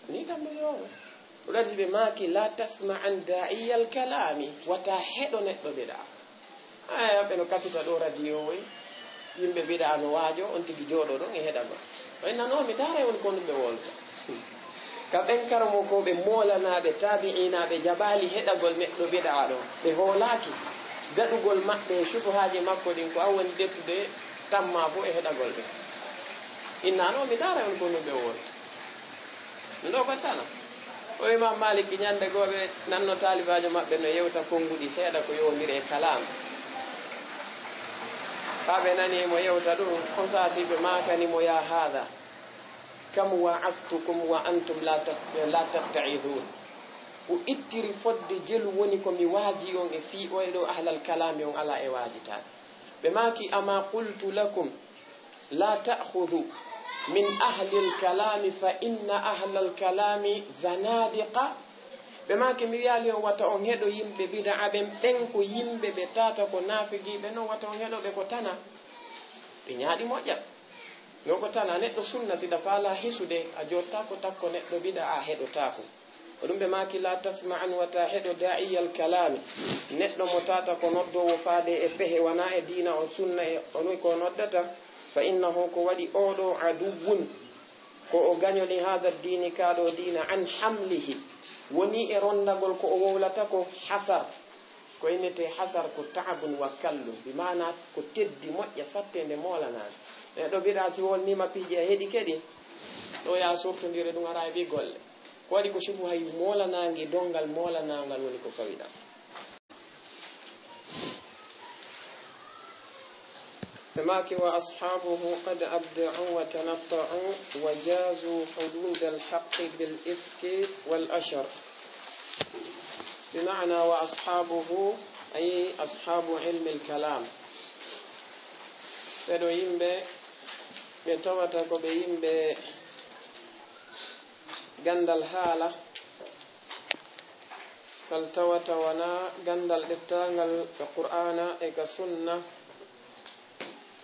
Ni kam ɓe yooɓe. Ko ɗaɗi ɓe maaki, "La tasma'an da'iyal kalami," wata heɗo neɗɗo bidaa. Aya, ɓe no kafita ɗo radio o, yimɓe bidaa no waajo, on tigi jooɗo ɗon e heɗagol. O inna, "No, mi ndaara on ko ɗum ɓe wolta." Ka ɓen karamokooɓe moolanaaɓe, taabi'iinaaɓe jaɓaali heɗagol neɗɗo bidaa ɗo. Ɓe hoolaaki daɗugol maɓɓe e subuhaaji makko ɗin, ko an woni ƴettude tamma fof e heɗagol ɓe. Inna, "No, mi ndaara on ko ɗum ɓe wolta." Ndo ko tana. O Imam Malik ñande goo ɓe nanno taalibaajo maɓɓe no yewta konnguɗi seeɗa ko yowondiri e kalaam. Haa ɓe nani mo yewta ɗum, on saa'i ɓe maakani mo, "Yaa haadha, kam wa'aztukum wa antum la tas-, la tatta'idhun." O ittiri fodde jelu woni ko mi waaji on e fii oye ɗo ahlal kalaami on alaa e waajitaade. Ɓe maaki, "Ama qultu lakum la ta'khudhu min ahlil kalami fa inna ahlal kalami zanadiqa." Ɓe maaki, "Mi wi'aali on wata on heɗo yimɓe bidaa ɓen, ɓen ko yimɓe ɓe tata ko naafiqiiɓe non, wata on heɗo ɓe ko tana." Ɓe ñaaɗi moƴƴa. No ko tan a neɗɗo sunna, si ɗa faala hisude, a jottaako takko neɗɗo bidaa, a heɗotaako. Ko ɗum ɓe maaki, "La tasma'an, wata heɗo, da'iyal kalami." Neɗɗo mo tata ko noddoowo faade e pehe, wana e diina on sunna e on ko noddata, fa innahu ko waɗi oɗo aduwwun, ko o gaño li hada dini, kaɗo diina, an hamlihi. Woni e rondagol ko o wowlata ko hasar. Ko innete hasar ko ta'abun wa kallun. Bi maana ko teddi moƴƴa satte nde moolanaade. Neɗɗo bidaa si wolnima piiji a heɗi keɗi. Ɗo ya sortondire ɗum ara e ɓi golle. Ko waɗi ko subu hay moolanaangi dongal moolanaangal woni ko fawiɗa. Ɓe maaki, "Wa ashabuhu qad abda'u wa tanatta'u wa jazu hudud al-haqqi bil ifki wal ashar." Bi ma'ana wa ashabuhu, ay ashabu ilmi al-kalam. Ɓeɗo yimɓe ɓe tawata ko ɓe yimɓe gandal haala, kal tawata wana gandal ɗettangal ka Qur'ana e ka sunna,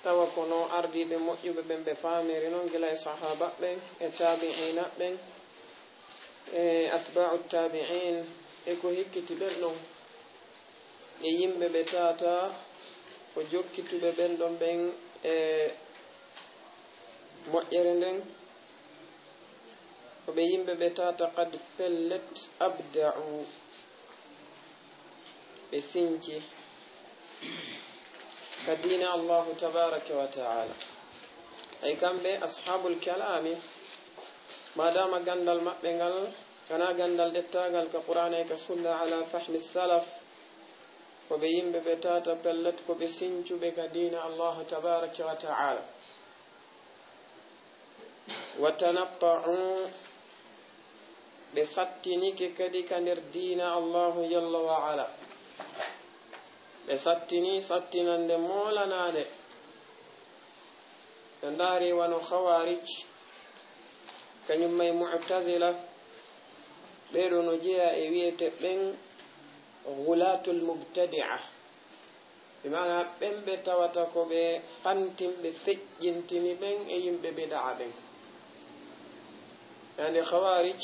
tawa ko no ardiiɓe moƴƴuɓe ɓen ɓe faamiri non, gila e sahaaba ɓen, e taabi'iina ɓen, e atba'u taabi'iin, e ko hikkiti ɓen ɗon, e yimɓe ɓe tata ko jokkituɓe ɓen ɗon ɓen e moƴƴere nden, ko ɓe yimɓe ɓe tata qad pellet abda'u, ɓe sinci ka diina Allahu tabaraka wa ta'ala. Ay kamɓe ashabul kalami, madama gandal maɓɓe ngal kana gandal ɗettangal ka Qur'ana e ka sunna ala fahmi salaf, ko ɓe yimɓe ɓe tata pellet ko ɓe sincuɓe ka diina Allahu tabaraka wa ta'ala. Wa tanatta'u, ɓe sattinike kadi ka nder diina Allahu jalla wa ala. Ɓe sattini sattinande moolanaande. Ɓe ndaari wano Khawarij, kañum may Mu'tazila, ɓee ɗoo no jeyaa e wiyete ɓen ghulatul mubtadi'a. Bi maana ɓen ɓe tawata ko ɓe pantin, ɓe feƴƴintini ɓen e yimɓe bida'a ɓen. Yani Khawarij,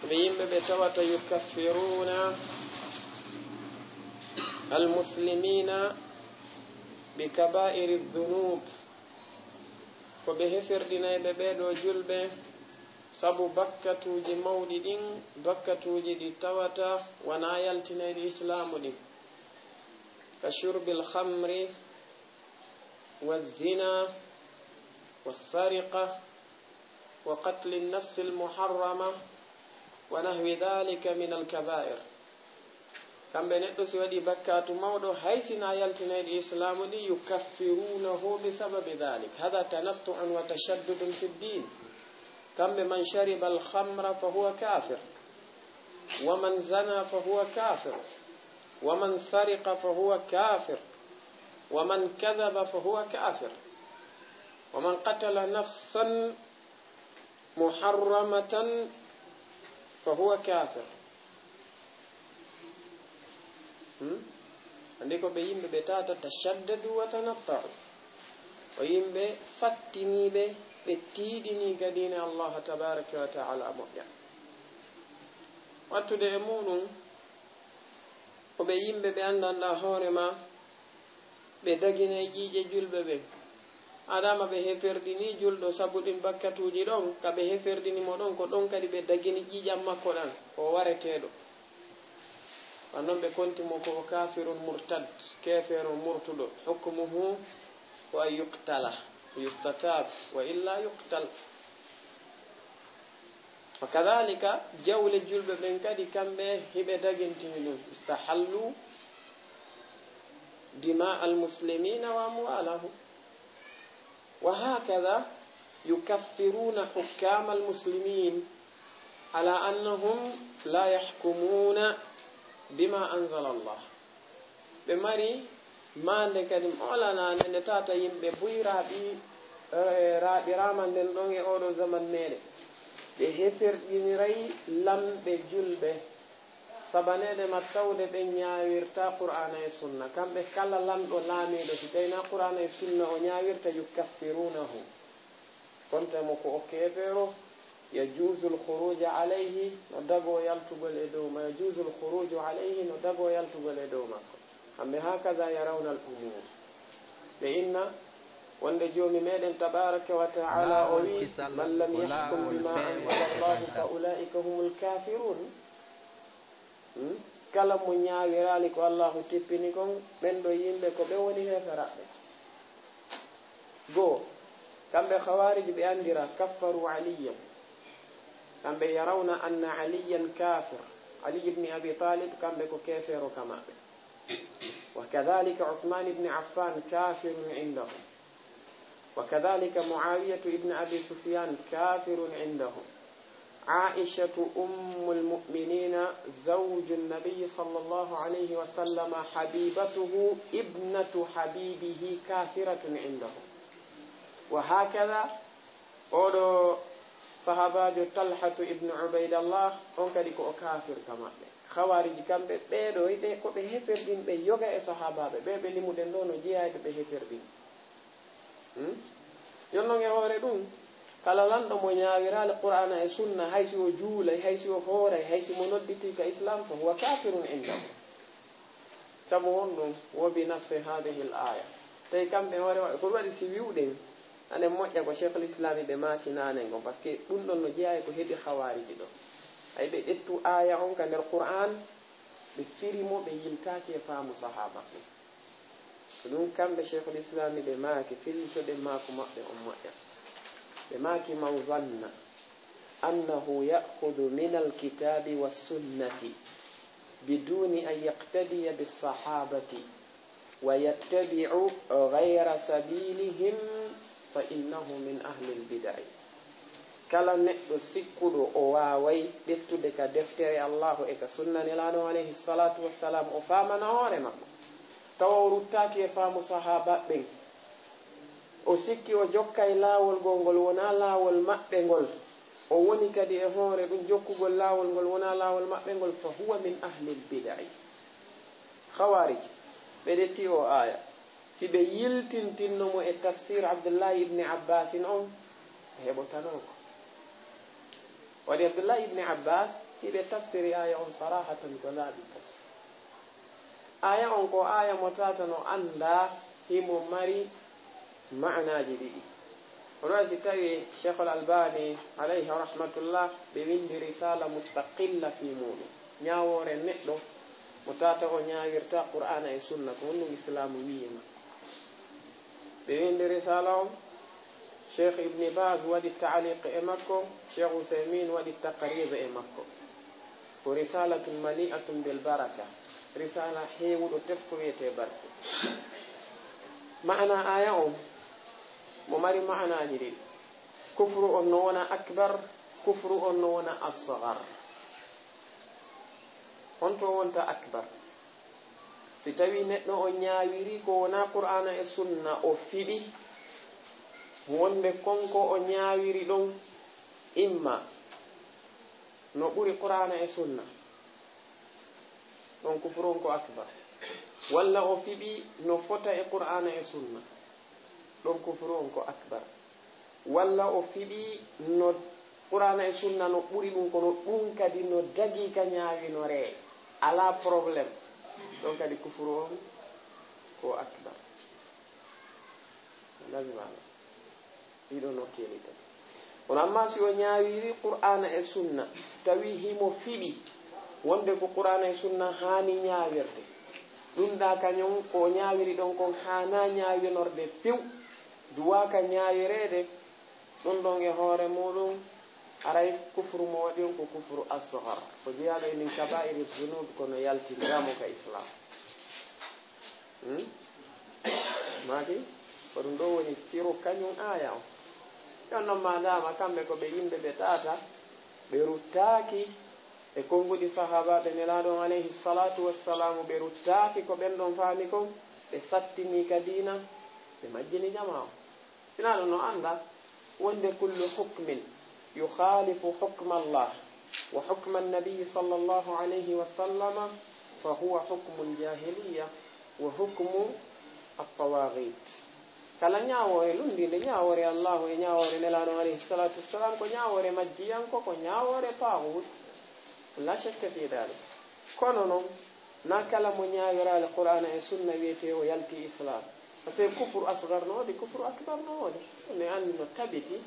ko ɓe yimɓe ɓe tawata yukaffiruna al-muslimina bi kaba'iri dhunub. Ko ɓe heferɗinayɓe ɓee ɗoo julɓe sabu bakkatuuji mawɗi ɗin, bakkatuuji ɗi tawata wonaa yaltinayɗi Islaamu ɗin. Ka shurbil khamri, wa zina, wa sariqa, wa qatli nafsi al-muharrama, wa nahwi dhalika min al-kaba'ir. Kamɓe neɗɗo si waɗi bakkatu mawɗo, hay si na yaltinayɗi Islaamu ɗi, yukaffirunahu bi sababi dhalik. Hadha tanattu'un wa tashaddudun fi ddin. Kamɓe, man shariba al-khamra fa huwa kafir. Wa man zana fa huwa kafir. Wa man sariqa fa huwa kafir. Wa man kadhaba fa huwa kafir. Wa man qatala nafsan muharramatan fa huwa kafir. Hmm? Andi ko ɓe yimɓe ɓe tata tashaddadu wa tanatta'u. O yimɓe sattiniiɓe, ɓe tiiɗini ka diine Allah tabaraka wa ta'ala moƴƴa. Wattude e muɗum, ko ɓe yimɓe ɓe anndanɗa hoore ma, ɓe daginay ƴiiƴe julɓe ɓen. Adama ɓe heferɗini julɗo sabu ɗin bakkatuuji ɗon, ka ɓe heferɗini mo ɗon, ko ɗon kadi ɓe dagini ƴiiƴan makko ɗan, ko o wareteeɗo. Wan non ɓe konti mo ko o kafirun murtad, keefeero murtuɗo. Hukmuhu ko an yuqtala, yustatab, wa illa yuqtal. Wa kadhalika, jawle julɓe ɓen kadi, kamɓe hiɓe dagintini ɗum. Istahallu dima al-muslimina wa amwalahum. Wa hakadha yukaffiruna hukkama al-muslimin ala annahum la yahkumuna bima anzala Allah. Ɓe mari maande kadi moolanaande nde tata yimɓe buy raaɓi, eh, raaɓiraama nden ɗon e oɗo zaman meɗen. Ɓe heferɗiniray lamɓe julɓe. Sabaneede ma tawde ɓe ñaawirta Qur'aana e Sunna, kamɓe kala lanɗo laamiiɗo, si tawii na Qur'aana e Sunna o ñaawirta, yukaffirunahu. Konte mo ko o keefeero, yajuuzu al-khuruuju alayhi, no dagoo yaltugol e dow ma-, yajuuzu al-khuruuju alayhi, no dagoo yaltugol e dow makko. Kamɓe haakaza yarawna al-umuur. Ɓe inna wonde Joomi meɗen tabaaraka wa ta'aala o wi'i, "Man lam yahkum bima anzala Allahu fa ulaa'ika humul kaafiruun." Hmm? Kala mo ñaawiraali ko Allaahu tippini kon, ɓen ɗo yimɓe ko ɓe woni heeferaaɓe. Goo, kamɓe Khawaarij ɓe anndira kaffaru Aliyyan. Kamɓe yarawna anna Aliyyan kaafir. Ali ibn Abi Talib, kamɓe ko keefeero ka maɓɓe. Wa kadhalika Uthman ibn Affan kafirun indahum. وكذلك معاوية ابن أبي سفيان كافر عندهم. عائشة أم المؤمنين زوج النبي صلى الله عليه وسلم حبيبته ابنة حبيبه كافرة عندهم. وهكذا oɗo sahaabaajo Talhatu ibn Ubaydallah, on kadi ko o kaafir ka maɓɓe. Khawaarij kamɓe ɓeeɗo, ɓe ko ɓe heferɗinɓe yoga e sahaabaaɓe, ɓe ɓe limuɗen ɗo no jeyaa e ɓe heferɗin. Hmm? Yon non e hoore ɗum, kala lanɗo mo ñaawiraali Qur'aana e Sunna, hay si o juulay, hay si o hooray, hay si mo nodditii ka Islam, fa huwa kaafirun indahu. Sabu honɗum? Wo bi nassi haadihil aaya. Tawi kamɓe hoore maɓɓe, ko ɗum waɗi si wi'uɗen, anen moƴƴa ko Sheikhul Islami ɓe maaki naane ngon, parce que ɗum ɗon no jeyaa e ko heɓi Khawaariji ɗo. Ay ɓe ƴettu aaya on ka nder Qur'aan, ɓe firi mo, ɓe yiltaaki e faamu sahaaba ɓen. Ko ɗum kamɓe Sheikhul Islami ɓe maaki, fillitoɗen maaku maɓɓe on moƴƴa. Ɓe maaki, "Man zanna annahu ya'khudhu minal kitaabi was sunnati biduni an yaqtadiya bis sahabati wa yattabi'u ghayra sabilihim fa innahu min ahlil bid'i." Kala neɗɗo sikkuɗo o waaway ƴettude ka deftere Allahu e ka sunna Nelaaɗo alayhi salatu wassalam, o faamana hoore makko, tawa o ruttaaki e faamu sahaaba ɓen, o sikki o jokkay laawol goo ngol wonaa laawol maɓɓe ngol, o woni kadi e hoore ɗum jokkugol laawol ngol wonaa laawol maɓɓe ngol, fa huwa min ahlil bid'i. Khawaarij, ɓe ƴetti o aaya, si ɓe yiltintinno mo e tafsir Abdullahi ibn Abbasin on, ɓe heɓotanoo ko. Waɗi Abdullahi ibn Abbas, hiɓe tafsiri aaya on sarahatan ko laaɓi tas. Aaya on ko aaya mo tata no anndaa himo mari maanaaji ɗiɗi. Ko ɗum si tawi Sheikhul Albani, alayhi rahmatullah, ɓe windi risala mustaqilla fi muɗum. Ñaawoore neɗɗo mo tata o ñaawirta Qur'aana e Sunna, ko honɗum Islaamu wi'i e makko. Ɓe windi risala on, Sheikh Ibn Baz waɗi taaliq e makko, Sheikh Usaymin waɗi taqrib e makko. Ko risalatun mali'atun bil baraka, risala heewuɗo tef ko wiyetee barke. Maana aaya on, mo mari maanaaji ɗiɗi. Kufru on no wona akbar, kufru on no wona asghar. Honto wonta akbar? Si tawi neɗɗo o ñaawiri ko wonaa Qur'aana e Sunna, o fiɓi wonde kon ko o ñaawiri ɗon imma no ɓuri Qur'aana e Sunna, ɗon kufru on ko akbar, walla o fiɓi no fota e Qur'aana e Sunna, ɗon kufru on ko akbar. Walla o fiɓi no Qur'aana e Sunna no ɓuri ɗum, kono ɗum kadi no dagii ka ñaawinoree, alaa problème. Ɗon kadi kufru on ko akbar. Lazima ɗiɗo nokkeeli tati. Kono amma si o ñaawiri Qur'aana e Sunna, tawi himo fiɓi wonde ko Qur'aana e Sunna haani ñaawirde, ɗum ɗa kañum ko o ñaawiri ɗon kon haana ñaawinorde few, duwaaka ñaawireede, ɗum ɗon e hoore muɗum, aray kufru mo waɗi on ko kufru asghar. Ko jeyaaɗo e min kabaa'iri zunub, kono yaltintaamo ka Islam. Hmm? Maaki, ko ɗum ɗo woni firu kañum aaya on. Yon non ma dama kamɓe ko ɓe yimɓe ɓe tata, ɓe ruttaaki e konnguɗi sahaabaaɓe Nelaaɗo on alayhi salatu wassalamu, ɓe ruttaaki ko ɓen ɗon faami kon, ɓe sattini ka diina, ɓe majjini jamaa on. Sinaa ɗum no annda wonde kullu hukmin yukhalifu hukma Allah, وحكم النبي صلى الله عليه وسلم فهو حكم الجاهلية وحكم الطواغيت. Kala ñaawoore lunndiinde, ñaawoore Allaahu e ñaawoore Nelaaɗo alayhi salaatu wassalam, ko ñaawoore majjiyanko, ko ñaawoore taaguut. La shakka fi dalik. Kono noon, na kala mo ñaawiraali Qur'aana e Sunna wiyetee o yalti Islaam. Parce que kufru asgar no woodi, kufru akbar no woodi. Mi anndi no tabiti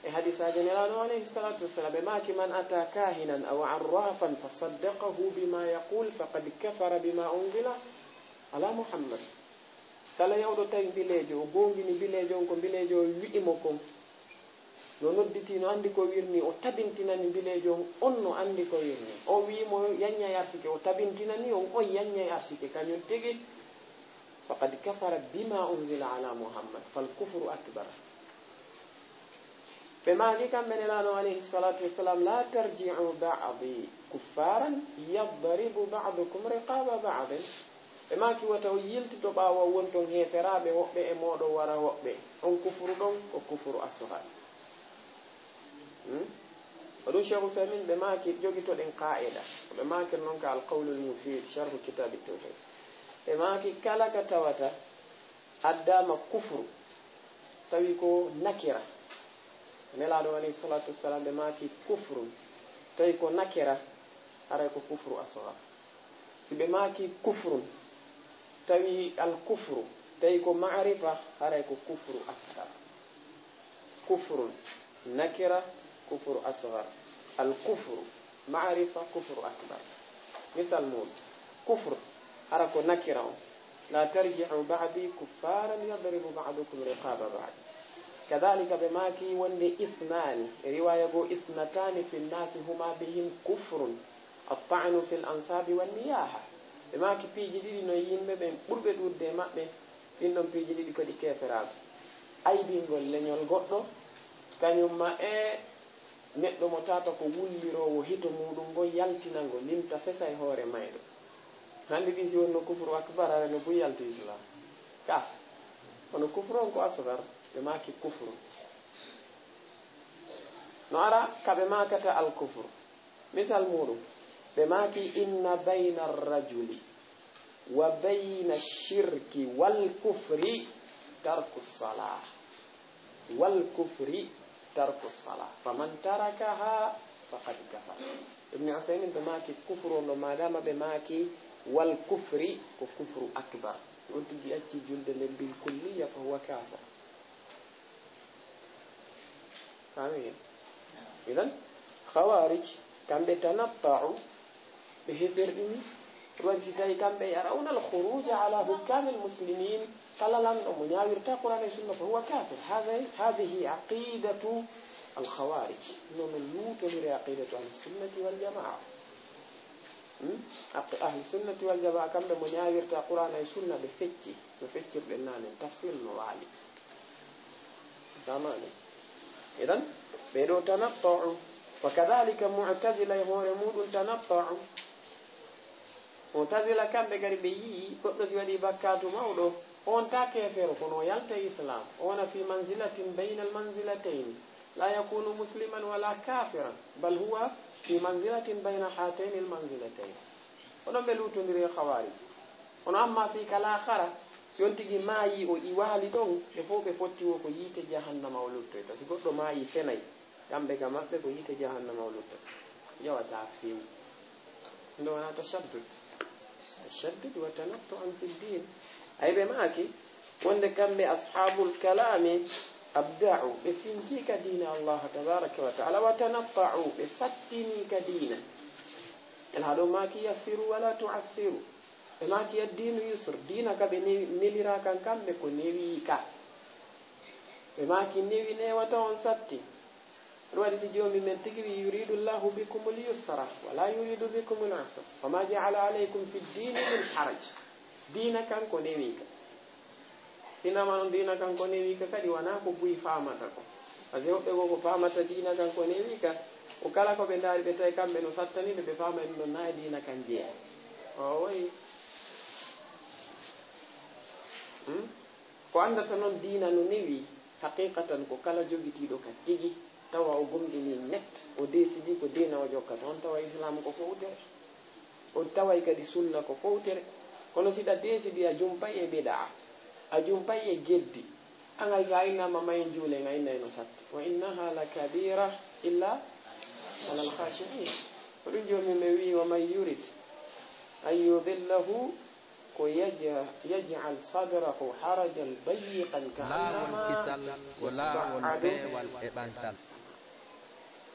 e hadisaaji Nelaaɗo alayhi salaatu wassalam. Ɓe maaki, "من أتى كاهنا أو عرافا فصدقه بما يقول فقد كفر بما أنزل على محمد." Kala yahuɗo tawi mbileejo, o goongini mbileejo on ko mbileejo o wi'i mo kon. No nodditi, no anndi ko wirni, o tabintinani mbileejo on, on no anndi ko wirni. O wi'i mo yanñay arsike, o tabintinani on, on yanñay arsike, kañum tigi. فقد كفر بما أنزل على محمد، فالكفر أكبر. Ɓe maaki kamɓe Nelaaɗo alayhi salaatu wassalam, "لا ترجعوا بعدي كفارا يضرب بعضكم رقاب بعض." Ɓe maaki, "Wata on yiltito ɓaawo wonton heeferaaɓe, woɓɓe e mooɗon wara woɓɓe." On kufru ɗon ko kufru asghar. Hmm? Ko ɗum Cheikh Ousaymin ɓe maaki, jogitoɗen qaa'ida. Ko ɓe maakir noon ka Al Qawlul Mufid, Sharhu Kitaabi Tawhid. Ɓe maaki, kala ka tawata addaama kufru, tawi ko nakira. Nelaaɗo alayhi salaatu wassalam ɓe maaki kufrun, tawi ko nakira, haray ko kufru asghar. Si ɓe maaki kufrun, tawi al kufru, tawi ko ma'rifa, haray ko kufru akbar. Kufrun, nakira, kufru asghar. Al kufru, ma'rifa, kufru akbar. Misal mum, kufr, hara ko nakira on. "لا ترجعوا بعدي كفارا يضرب بعضكم رقاب بعض." Kadhalika ɓe maaki wonde isnani, e riwaya goo, "اثنتان في الناس هما بهم كفر، الطعن في الأنساب والنياحة." Ɓe maaki piiji ɗiɗi no yimɓe ɓen ɓurɓe ɗuuɗde e maɓɓe, ɗin ɗon piiji ɗiɗi ko ɗi keeferaagu. Aybingol leñol goɗɗo, kañum ma e neɗɗo mo tata ko wulliroowo hito muuɗum ngo, yaltina ngo, limta fesa e hoore mayɗo. Hannde ɗin si wonno kufru akbar, hara no buy yalti Islam. Ka, kono kufru on ko asgar, ɓe maaki kufru. No ara ka ɓe maakata al kufru. Misal muuɗum, ɓe maaki, "إن بين الرجل وبين الشرك والكفر ترك الصلاة." "والكفر ترك الصلاة، فمن تركها فقد كفر." Ibn Usaymin ɓe maaki kufru on ɗo, maadaama ɓe maaki wal kufri, ko kufru akbar. Si on tigi acci julde nden bil kulliya, fa huwa kafir. Faami? Idan, Khawarij, kamɓe tanatta'u, ɓe heferɗini, ɗum waɗi si tawi kamɓe yarawna al khuruja ala hukami al muslimin, kala lanɗo mo ñaawirta Qur'an e Sunna, fa huwa kafir. Hada-, hadihi aqidatu al khawarij. Nono luutondiri aqidatu ahli sunnati wal jamaa. Hmm? Aq-, ahli sunnati wal jamaa, kamɓe mo ñaawirta Qur'an e Sunna, ɓe fecci, no feccirɗen naane, tafsir no waali. Famani. Idan, ɓe ɗo tanatta'u. Wa kadhalika Mu'tazila e hoore muɗum tanatta'u. Mu'tazila kamɓe kadi ɓe yi'i goɗɗo si waɗi bakkatu mawɗo, on ta keefero, kono o yalta Islam. O wona fi manzilatin bayna al manzilatayn. La yakunu musliman wala kafiran, bal huwa fi manzilatin bayna hatayn al manzilatayn. Onon ɓe luutondiri e Khawarij. Kono amma fii ka laakhara, si on tigi maayi o iwaali ɗon, ɓe fof ɓe fotti wo ko yiite jahannama o luttoyta. Si goɗɗo maayi fenay, kamɓe ka maɓɓe ko yiite jahannama o luttoyta. Yawata few. Ɗum wona tashaddud. Tashaddud wa tanattu'an fi ddin. Ay ɓe maaki, wonde kamɓe ashabul kalami abda'u, ɓe sinti ka diina Allah tabaraka wa ta'ala, wa tanatta'u, ɓe sattini ka diina. Ela haɗo maaki yassiru wala tu'assiru. Ɓe maaki addinu yusr, diina ka ɓe newi-, nelira kan kamɓe ko newi ka. Ɓe maaki newi newata on satti. Ɗum waɗi si Joomi men tigi wi, "Yuridu Llahu bikumul yusra, wa la yuridu bikumul usra, wa ma ja'ala alaykum fi ddini min haraj." Diina kan ko newi ka. Sinama noon diina kan ko newi ka kadi wona ko buy faamata ko. Parce que woɓɓe goo ko faamata diina kan ko newi ka, ko kala ko ɓe ndaari ɓe tawi kamɓe no sattani ɓe, ɓe faama e ɗum ɗon na e diina kan jeyaa. O wayi. Hmm? Ko anndata noon diina no newi, haqiqatan ko kala jogitiiɗo ka tigi, Tawa o gomɗini net, o deesidi ko diina o jokkata, on tawa Islaam ko fowtere. O taway kadi sunna ko fowtere. Kono si ɗa deesidi a jumpay e bidaa, a jumpay e geddi, an hay so a innama mayen juule, a innay no satti. Wa innaha la kabira illa alal khashi'in. Ko ɗum jooni min ɓe wii, wa man yurid an yudillahu ko yaja-, yaj'al sadrahu harajan dayyiqan ka laawol annama kisal ko laawol yas'adu peewal e ɓantal.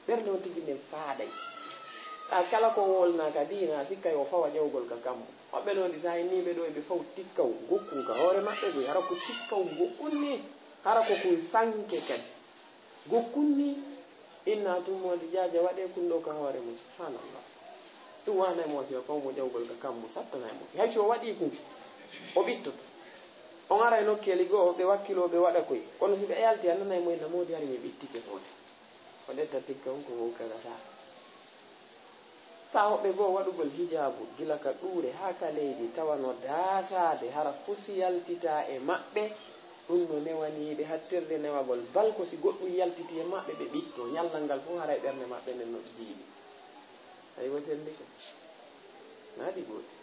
Ɓernde on tigi nden faaday. A kala ko wolnaaka diina, a sikkay o fawa jawgol ka kammu. Woɓɓe noon ɗi, so a inniiɓe ɗo, eɓe faw tikkaw gokkun ka hoore maɓɓe, ɓe hara ko tikkaw gokkun ni, hara ko kun sanke kadi. Gokkun ni, inna tummoode jaaja waɗee kun ɗo ka hoore mum. Subhanallah. Ɗum waanay mo si o faw mo jawgol ka kammu, sattanay mo. Hay si o waɗii kun, o ɓittoto. On ara e nokkeeli goo, ɓe wakkiloo, ɓe waɗa koy. Kono si ɓe yalti, a nanay mo inna moodi hari mi ɓittike foti. O ƴetta tikka on ko wowkaga sa. Taa hoɓɓe goo waɗugol hijaabu gila ka ɗuure haa ka leydi, tawa no daasaade, hara fo si yaltitaa e maɓɓe, ɗum no newanii ɓe hattirde newagol. Bal ko si goɗɗum yaltiti e maɓɓe, ɓe ɓittoo. Ñallal ngal fof haray ɓernde maɓɓe nden no jiiɓi. Ayi, wo selli ko. Naa ɗi gooti.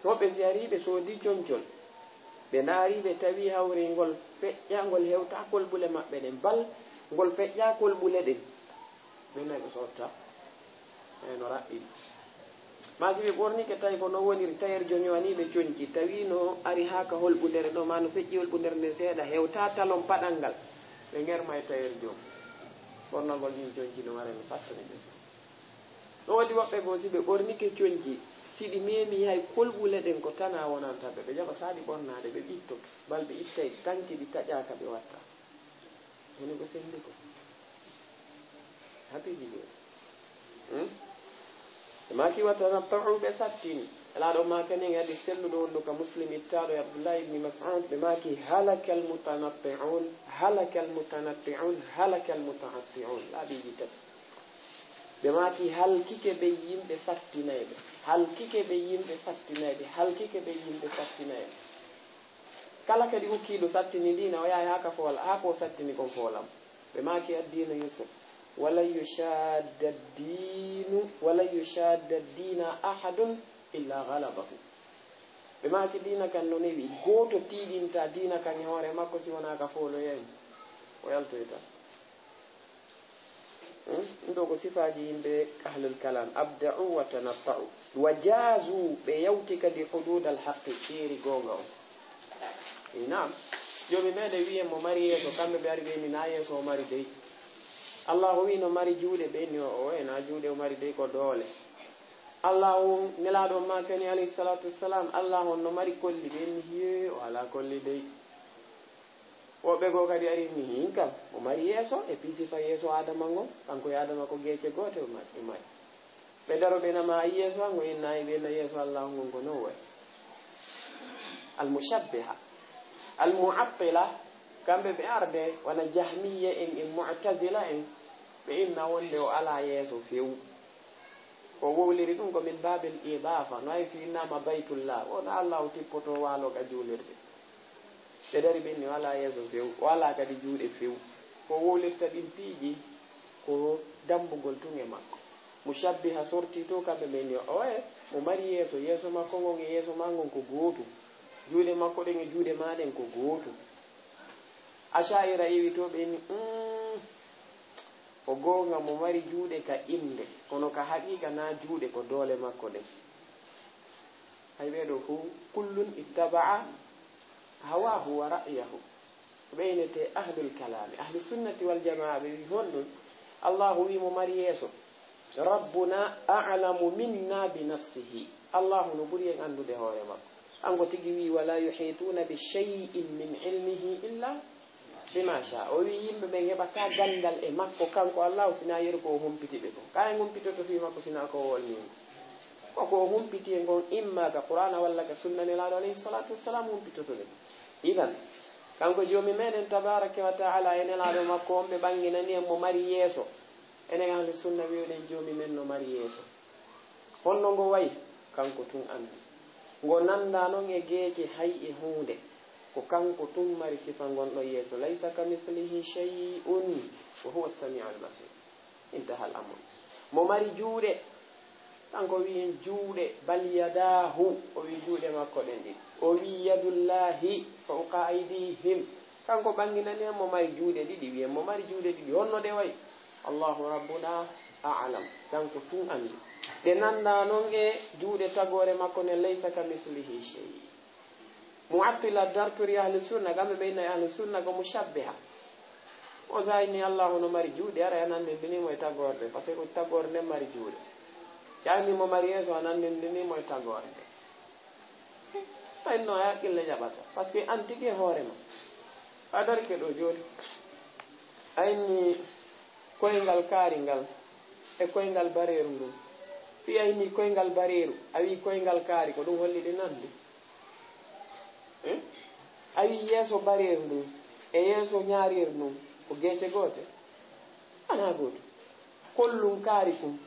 Woɓɓe si arii ɓe soodii concol, ɓe ndaarii ɓe tawii hawri ngol feƴƴaa, ngol hewtaa kolɓule maɓɓe ɗen, bal ngol feƴƴaa kolɓule ɗen, ɓe nay ɓe sotta. Eey, no raɓɓiɗi. Maa si ɓe ɓornike tawi ko no woniri, tayeer joñoanii ɓe conci, tawii no ari haa ka holɓundere ɗo, maa no feƴƴi holɓundere nden seeɗa, hewtaa talon paɗal ngal, ɓe ŋerma e tayeer joom. Ɓornagol ɗin conci no wara no sattani ɓe. No woodi woɓɓe goo, si ɓe ɓornike conci, si ɗi meemii hay kolɓule ɗen ko tanaa wonanta ɓe, ɓe jaɓataa ɗi ɓornaade, ɓe ɓittoto, bal ɓe ittay tanki ɗi taƴaaka ɓe watta. Woni ko selli ko. Habiibi gooti. Hmm? Ɓe maaki, "Wa tanatta'u," ɓe sattini. Nelaaɗo maakani en hadiis selluɗo wonɗo ka Muslim, ittaaɗo e Abdullahi ibni Mas'ud, ɓe maaki, "Halakal mutanatti'un, halakal mutanatti'un, halakal muta'atti'un." Laabiiji tati. Ɓe maaki, "Halkike ɓe yimɓe sattinayɓe, halkike ɓe yimɓe sattinayɓe, halkike ɓe yimɓe sattinayɓe." Kala kadi hokkiiɗo sattini diina, o yahay haa ka foola, haa ko o sattini kon foolam. Ɓe maaki, "Addiinu yusr, walan yushadda diinu, walan yushadda diina ahadun illa ghalabahu." Ɓe maaki, "Diina kan no newi, gooto tiiɗinta diina kan e hoore makko si wonaa ka fooloyay mo, o yaltoy tan." Hmm? Ɗum ɗo ko sifaaji yimɓe ahlul kalam. "Abda'u wa tanatta'u. Wa jaazu," ɓe yawti kadi hududal haqqi, keeri goonga on. Ey, naam. Joomi meɗen wi'en mo mari yeeso, kamɓe ɓe ari ɓe ni na yeeso o mari dey. Allahu wi'i no mari juuɗe, ɓe ni o, o, e na juuɗe o mari dey, ko doole. Allahu, Nelaaɗo on maakani alayhi salatu wassalam, Allahu on no mari kolli, ɓe ni hiye, o alaa kolli dey. Woɓɓe goo kadi ari ni hin kam, o mari yeeso, e pii sifa yeeso Adama ngon, kanko e Adama ko geece goote o mari, o mari. Ɓe daro ɓe nama, "A yii yeeso an?" O inna, "Ayi, ɓe na yeeso Allahu ngon ko no wayi." Al-mushabbiha. Al-mu'attila, kamɓe ɓe arde, wona Jahmiyya en, e Mu'tazila en, ɓe inna wonde o alaa yeeso few. Ko wowliri ɗum ko min baabil idaafa, no hay si innama Baytullah, wona Allahu tippoto waalo ka juulirde. Ɓe dari ɓen ni o alaa yeeso few, o alaa kadi juuɗe few. Ko wowlirta ɗin piiji, ko dambugol tun e makko. Mushabbiha sorti to, kamɓe ɓen ni, oye, mo mari yeeso, yeeso makko ngon e yeeso ma ngon ko gootum. Juuɗe makko ɗen e juuɗe ma ɗen ko gootum. Asha'ira iwi to, ɓe ni, "Mm, ko goonga mo mari juuɗe ka innde, kono ka haqiqa na juuɗe, ko doole makko ɗen." Hay ɓee ɗoo fow, "Kullun ittaba'a hawahu wa ra'yahu." Ko ɓe innetee ahlul kalaami. Ahli sunnati wal jamaa ɓe wi honɗum? Allahu wi mo mari yeeso, "Rabbuna a'lamu minna bi nafsihi." Allahu no ɓuri en anndude hoore makko. Kanko tigi wi, "Wala yuhituna bi shay'in min ilmihi illa bima sha." O wi yimɓe ɓen heɓataa ganndal e makko kanko Allahu sinaa yeru ko o humpiti ɓe kon. Ka en humpitoto fii makko sinaa ko o wolni en. Ko ko o humpiti en kon imma ka Qur'aana walla ka sunna Nelaaɗo alayhi salatu wassalam humpitoto ɓe. Idan, kanko Joomi meɗen tabaraka wa ta'ala e Nelaaɗo makko on ɓe ɓannginani en mo mari yeeso. Enen ahli sunna wi'uɗen Joomi men no mari yeeso. Honno ngo wayi? Kanko tun anndi. Ngo nanndaa non e geece hay e huunde. Ko kanko tun mari sifa ngon ɗon yeeso. "Laysa kamithlihi shay'un وهو السميع البصير. انتهى الأمر. Mo mari juuɗe, kanko wi'i juuɗe, بل يداه, o wi'i juuɗe makko ɗen ɗiɗi. O wi'i يد الله فوق أيديهم. Kanko ɓanginani en mo mari juuɗe ɗiɗi, wi'en mo mari juuɗe ɗiɗi. Honno ɗe wa'i? الله ربنا أعلم. Kanko tun anndi. Ɗe nannda non e juuɗe tagoore makko nden, ليس كمثله شيء. Mu'attila dartori ahli sunna, kamɓe ɓe inna ahli sunna ko mushabbiha. O sa inni Allahu no mari juuɗe, ara a nanndindini mo e tagoorde, parce que ko tagoorde nden mari juuɗe. Ƴami mo mari yeeso, a nanndindini mo e tagoorde. Tawi no e haqqille jaɓata, parce que an tigi e hoore ma. A darike ɗo jooni. A inni koyngal kaari ngal e koyngal bareeru ndun. Fii a inni koyngal bareeru, a wi'i koyngal kaari, ko ɗun holli ɗi nanndi? Hmm? A wi'i yeeso bareeru ndun e yeeso ñaareeru ndun ko geece goote? Wanaa gootum. Kollun kaari kun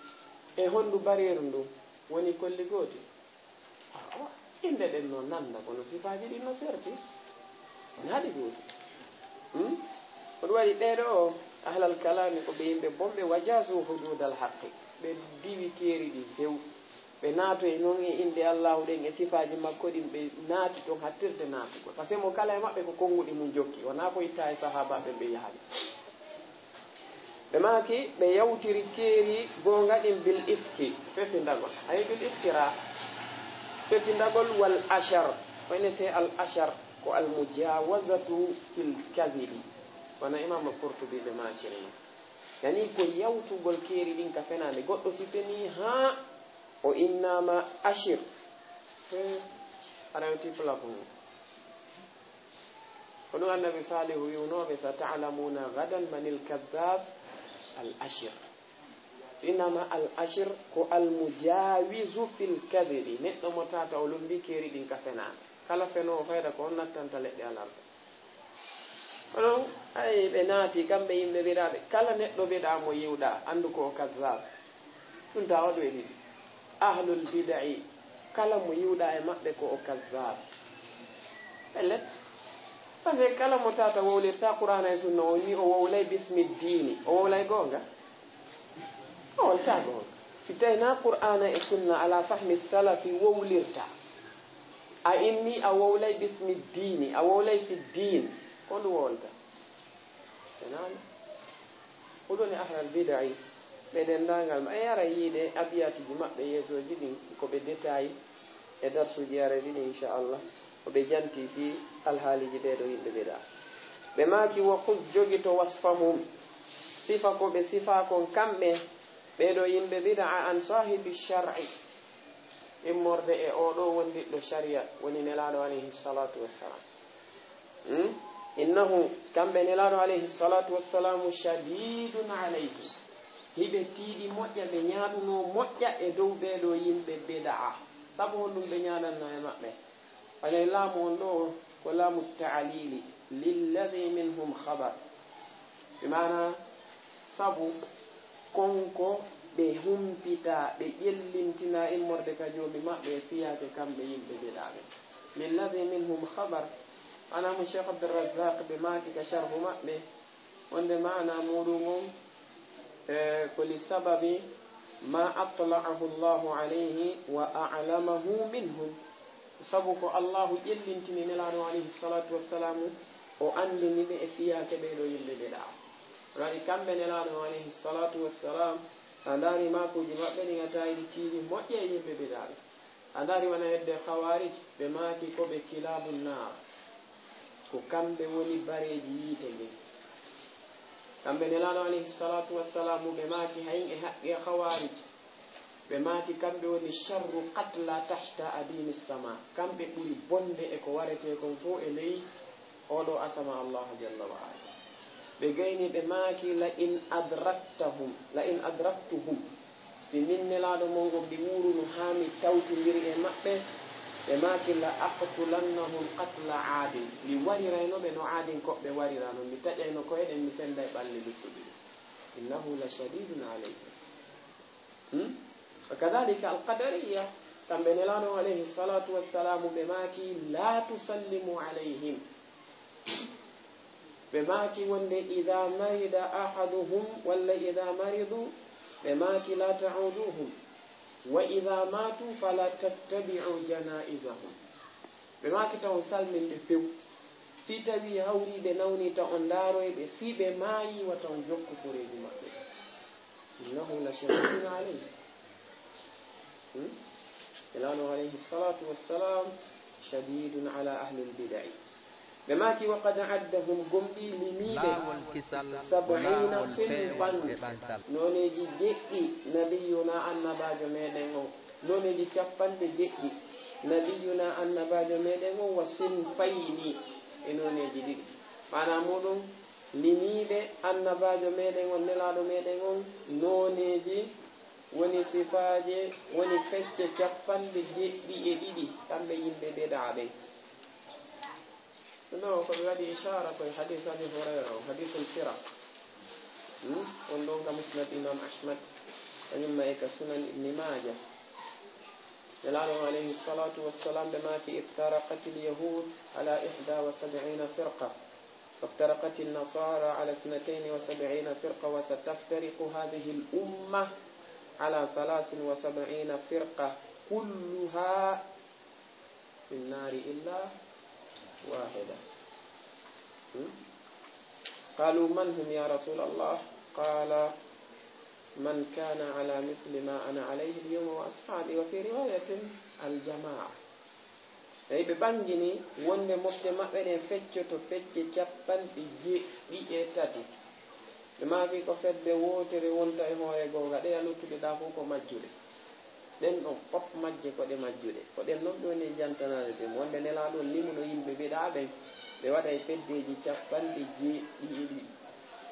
e honndu bareeru ndun woni kolli gooti? Awa, innde ɗen no nannda, kono sifaaji ɗin no serti. Wanaa ɗi gootum. Hmm? Ko ɗun waɗi ɓee ɗoo ahlal kalaami ko ɓe yimɓe bonɓe, وجازوا حدود الحق. Ɓe diwi keeri ɗin few. Ɓe naatoyi non e innde Allaahu ɗen e sifaaji makko ɗin, ɓe naati ton hattirde naatugol. Parce que mo kala e maɓɓe ko konnguɗi mun jokki, wanaa ko itta e sahaabaaɓe ɓe yahani. Ɓe maaki, ɓe yawtiri keeri goonga ɗin بالإفك, fefindagol. Ay, بالافتراء, fefindagol, والأشر, ko innetee الأشر, ko المجاوزة في الكذب. Wano Imaam Al-Qurtubi ɓe maakiri non. Yani ko yawtugol keeri ɗin ka fenaande. Goɗɗo si fenii haa o innaama ashir. He, a rewti plafond. Ko ɗun Annabi Saalihu wi'unoo ɓe, ستعلمون غدا من الكذاب الأشر. Innaama al-ashir ko al-mujaawizu fil kadhibi, neɗɗo mo tata o lombii keeri ɗin ka fenaande. Kala fenoowo fayda ko on nattanta leɗɗe alarba. Kono, ay, ɓe naati, kamɓe yimɓe bidaa ɓe. Kala neɗɗo bidaa mo yi'uɗaa, anndu ko o kazzaab. Ɗun tawa ɗun e ɗiɗi. Ahlul bida'i, kala mo yi'uɗaa e maɓɓe ko o kazzaab. Pellet. Parce que kala mo tata wowlirta Qur'aana e Sunna, o ni o wowlay bismi diini. O wowlay goonga? O wowlata goonga. Si tawi na Qur'aana e Sunna ala fahmi salafi wowlirta, a inni a wowlay bismi diini, a wowlay fi diin, ko honɗun wowlata? Fenaande. Ko ɗun woni ahlal bida'i, ɓe denndaangal ma-, e ara yiide abiyatiji maɓɓe yeesooji ɗin, ko ɓe détail e darsuuji areeɗi ɗin, inchallah, ko ɓe janti fii alhaaliiji ɓee ɗoo yimɓe bidaa. Ɓe maaki, وخذ, jogito, وصفهم, sifa ko ɓe sifaa kon kamɓe, ɓee ɗoo yimɓe bidaa, عن صاحب الشرع, immorde e oo ɗoo wondiɗɗo shari'a, woni Nelaaɗo alayhi salaatu wassalaam. Hmm? إنه, kamɓe Nelaaɗo alayhi salaatu wassalaamu, شديد عليهم. Hiɓe tiiɗi moƴƴa, ɓe ñaaɗunoo moƴƴa e dow ɓee ɗoo yimɓe bidaa. Sabu honɗun ɓe ñaaɗannoo e maɓɓe? Wano laamu on ɗoo, ko laamu ta'liili. للذي منهم خبر. Bi maanaa, sabu kon ko ɓe humpitaa, ɓe ƴellintinaa immorde ka Joomi maɓɓe e fiyaake kamɓe yimɓe bidaa ɓen. للذي منهم خبر, maanaa mun Cheikh Abdurrazzaq ɓe maaki ka sharhu maɓɓe, wonde maanaa muuɗum on, e, ko لسبب ما أطلعه الله عليه وأعلمه منهم. Sabu ko Allaahu ƴellintini Nelaaɗo alayhi salaatu wassalaamu, o anndini ɓe e fiyaake ɓee ɗoo yimɓe bidaa. Kono waɗi kamɓe Nelaaɗo alayhi salaatu wassalaam, a ndaari maakuuji maɓɓe ɗin, a tawi ɗi tiiɗi moƴƴa e yimɓe bidaa ɓen. A ndaari wano hedde Khawarij, ɓe maaki ko ɓe كلاب النار. Ko kamɓe woni bareeji yiite ngen. Kamɓe Nelaaɗo alayhi salaatu wassalaamu, ɓe maaki hay e haqqe Khawarij. Ɓe maaki kamɓe woni شر قتلى تحت أديم السماء. Kamɓe ɓuri bonde e ko waretee kon fow e ley oo ɗoo asama Allaahu jalla wa ala. Ɓe gayni ɓe maaki, لئن أدركتهم، لئن أدركتهم. Si min Nelaaɗo mon on mi wuurunu haa mi tawtindiri e maɓɓe, ɓe maaki, لأقتلنهم قتل عاد. Mi warirayno ɓe no Aadinkoɓe warira non, mi taƴayno ko'e ɗen, mi senda e ɓalli luttuɓe. إنه لشديد عليهم. Hmm? وكذلك القدرية, kamɓe Nelaaɗo alayhi salaatu wassalaamu, ɓe maaki, لا تسلموا عليهم. Ɓe maaki wonde, "Ida marida ahaduhum," walla "Ida maridu," ɓe maaki, "La tauduhum, wa ida matu fala tattabiu janaizahum." Ɓe maaki, "Taw on salmin ɓe few. Si tawi hawriiɓe nawni, taw on ndaaroy ɓe. Si ɓe maayi, wa taw on jokku koreeji maɓɓe." Innahu la shadidun alayhi. Hmm? Nelaɗo alayhi salatu wassalam, shadidun ala ahli lbidai. Ɓe maaki, "Wa qad addahum," gomɗi limiiɓe, "sab'ina sinfan," nooneeji jeɗɗi nabiyuna annabaajo meɗen on, nooneeji capanɗe jeɗɗi nabiyuna annabaajo meɗen on, "wa sinfayni," e nooneeji ɗiɗi. Maana muɗum, limiiɓe annabaajo meɗen on, nelaaɗo meɗen on, nooneeji, woni sifaaje, woni fecce capanɗe jeɗɗi e ɗiɗi, kamɓe yimɓe bidaa ɓen. Ɗum ɗo ko ɓe waɗi ishaara koye hadis Abi Hurayra o, hadisul firaq. Hmm? On ɗon ka Musnad Imam Ahmad, kañum ma e ka Sunan Ibni Maaja. Nelaɗo on alayhi salatu wassalam ɓe maaki, "Iftaraqat al-yahud ala ihda wa sab'ina firqa, waftaraqat an-nasara ala ithnatayni wa sab'ina firqa, wa sataftariqu hadhihi al-umma ala thalathin wa sab'ina firqa, kulluha fi an-nari illa wahida." Hmm? Qalu, "Man hum ya Rasulallah?" Qala, "Man kana ala mithli ma ana alayhi al-yawma wa ashabi," wa fi riwayatin, "al-jama'a." Tawi ɓe ɓangini wonde mofte maɓɓe ɗen feccoto fecce capanɗe jeɗɗi e tati. Ɓe maaki ko fedde wootere wonta e hoore goonga, ɗe a luttuɗe ɗa fof ko majjuɗe. Ɗen ɗon fof majje ko ɗe majjuɗe. Ko ɗen non ɗon e jantanaade ɗum. Wonde Nelaaɗo on limuno yimɓe bidaa ɓen, ɓe waɗa e feddeeji capanɗe jeeɗiɗi e ɗiɗi.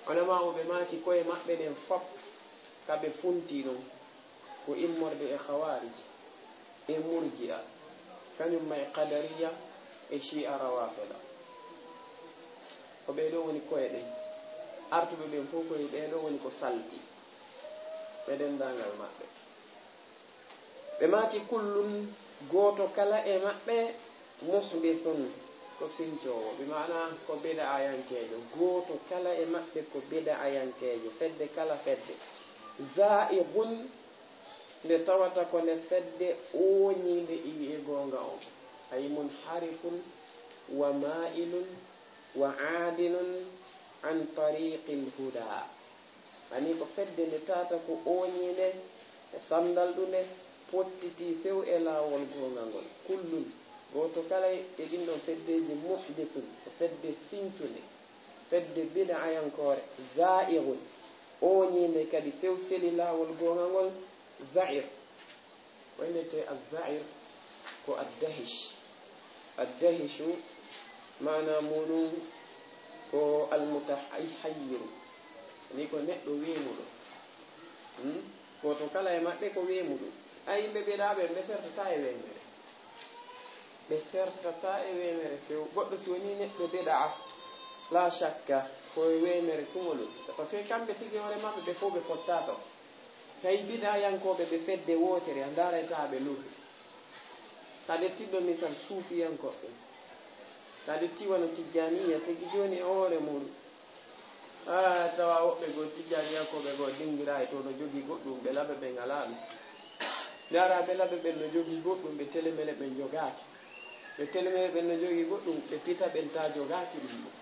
Onamaa o ɓe maaki koye maɓɓe ɗen fof ka ɓe funti ɗum ko immorde e Khawarij, e Murji'a, kañum ma e Qadariya, e Shi'a Rawafida. Ko ɓee ɗoo woni koye ɗen. Artuɓe ɓen fof koye ɓee ɗoo woni ko salɗi. E denndaangal maɓɓe. Ɓe maaki, "Kullun," gooto kala e maɓɓe, "muhdisun," ko sincoowo, bi maana ko bida'ayankeejo. Gooto kala e maɓɓe ko bida'ayankeejo, fedde kala fedde. "Za'ighun," nde tawata ko nde fedde ooñiinde iwi e goonga on. Ay munharifun wa ma'ilun wa aadilun an tariqil huda. Ani ko fedde nde tawata ko ooñiinde e sanndalɗunde, pottitii few e laawol goonga ngol. "Kullun," gooto kala e ɗin ɗon feddeeji, "muhdithun," ko fedde sincunde, fedde bida'ayankoore, "za'ighun," ooñiinde kadi few seli laawol goonga ngol, "za'ir." Ko innete az-za'ir ko ad-dahish. Ad-dahishu maana muɗum ko al-mutahayyiru. Ni ko neɗɗo weemuɗo. Hmm? Gooto kala e maɓɓe ko weemuɗo. A yimɓe bidaa ɓe, ɓe sertataa e weemere. Ɓe sertataa e weemere few. Goɗɗo si wonii neɗɗo bidaa, la shakka, ko e weemere tun o luttuta. Parce que kamɓe tigi hoore maɓɓe, ɓe fof ɓe pottaa to. Tawi bidaayankooɓe ɓe fedde wootere, a ndaarayta ɓe lurri. Ka ƴettiɗo misal suufiyankooɓe, ka ƴetti wano Tijjaaniya tigi jooni e hoore muɗum. A tawa woɓɓe goo Tijjaaniyankooɓe goo dingiraa e to no jogii goɗɗum, ɓe laɓe ɓen alaa ɗum. Ndaara ɓe laɓe ɓen no jogii goɗɗum, ɓe telemele ɓen jogaaki. Ɓe telemele ɓen no jogii goɗɗum, ɓe pita ɓen taa jogaaki ɗum ɗum.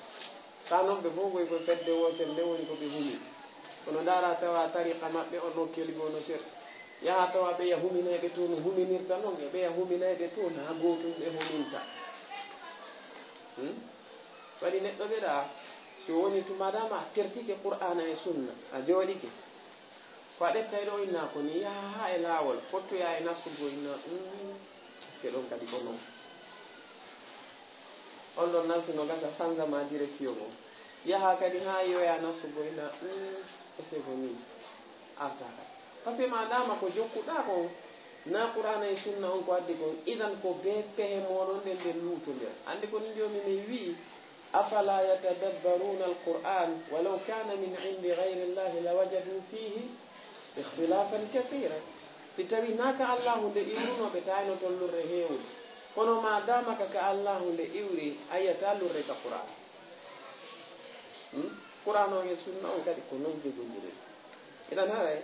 Kaa non ɓe fof koy ko fedde wootere nde woni ko ɓe humi. Kono ndaara tawa tariqa maɓɓe on no keli goo no seeɗa. Yaha tawa ɓeya huminayɓe to no huminirta non, e ɓeya huminayɓe to na gootum ɓe huminta. Hmm? Waɗi neɗɗo ɓeɗa, so woni tuma dama a tertike Qur'aana e Sunna, a jooɗike. Ko a ƴetta e ɗo inna ko ni, yaha haa e laawol, fottoya e nastugo inna, "Mm, est-ce que ɗon kadi ko non?" On ɗon nastu no gasa sanza ma direction o. Yaha kadi haa yoya nastugo inna, "Mm, est-ce que ko ni?" Arta kadi. Parce que ma dama ko jokkuɗa kon, na Qur'aana e Sunna on ko addi kon, idan ko be pehe moɗon ɗen ɓe luutondir. Andi ko ni Joomi men wi'i, "Afala yatadabbaruna al-Qur'an, walaw kana min indi ghayri Allahi lawajadu fihi ikhtilafan kathira." Si tawi na ka Allahu nde iwruno ɓe, taayno ton lurre heewude. Kono ma dama ka, ka Allahu nde iwri, a yi'ata lurre ka Qur'an. Hmm? Qur'an on e sunna on kadi ko non jogondiri. Idan haray,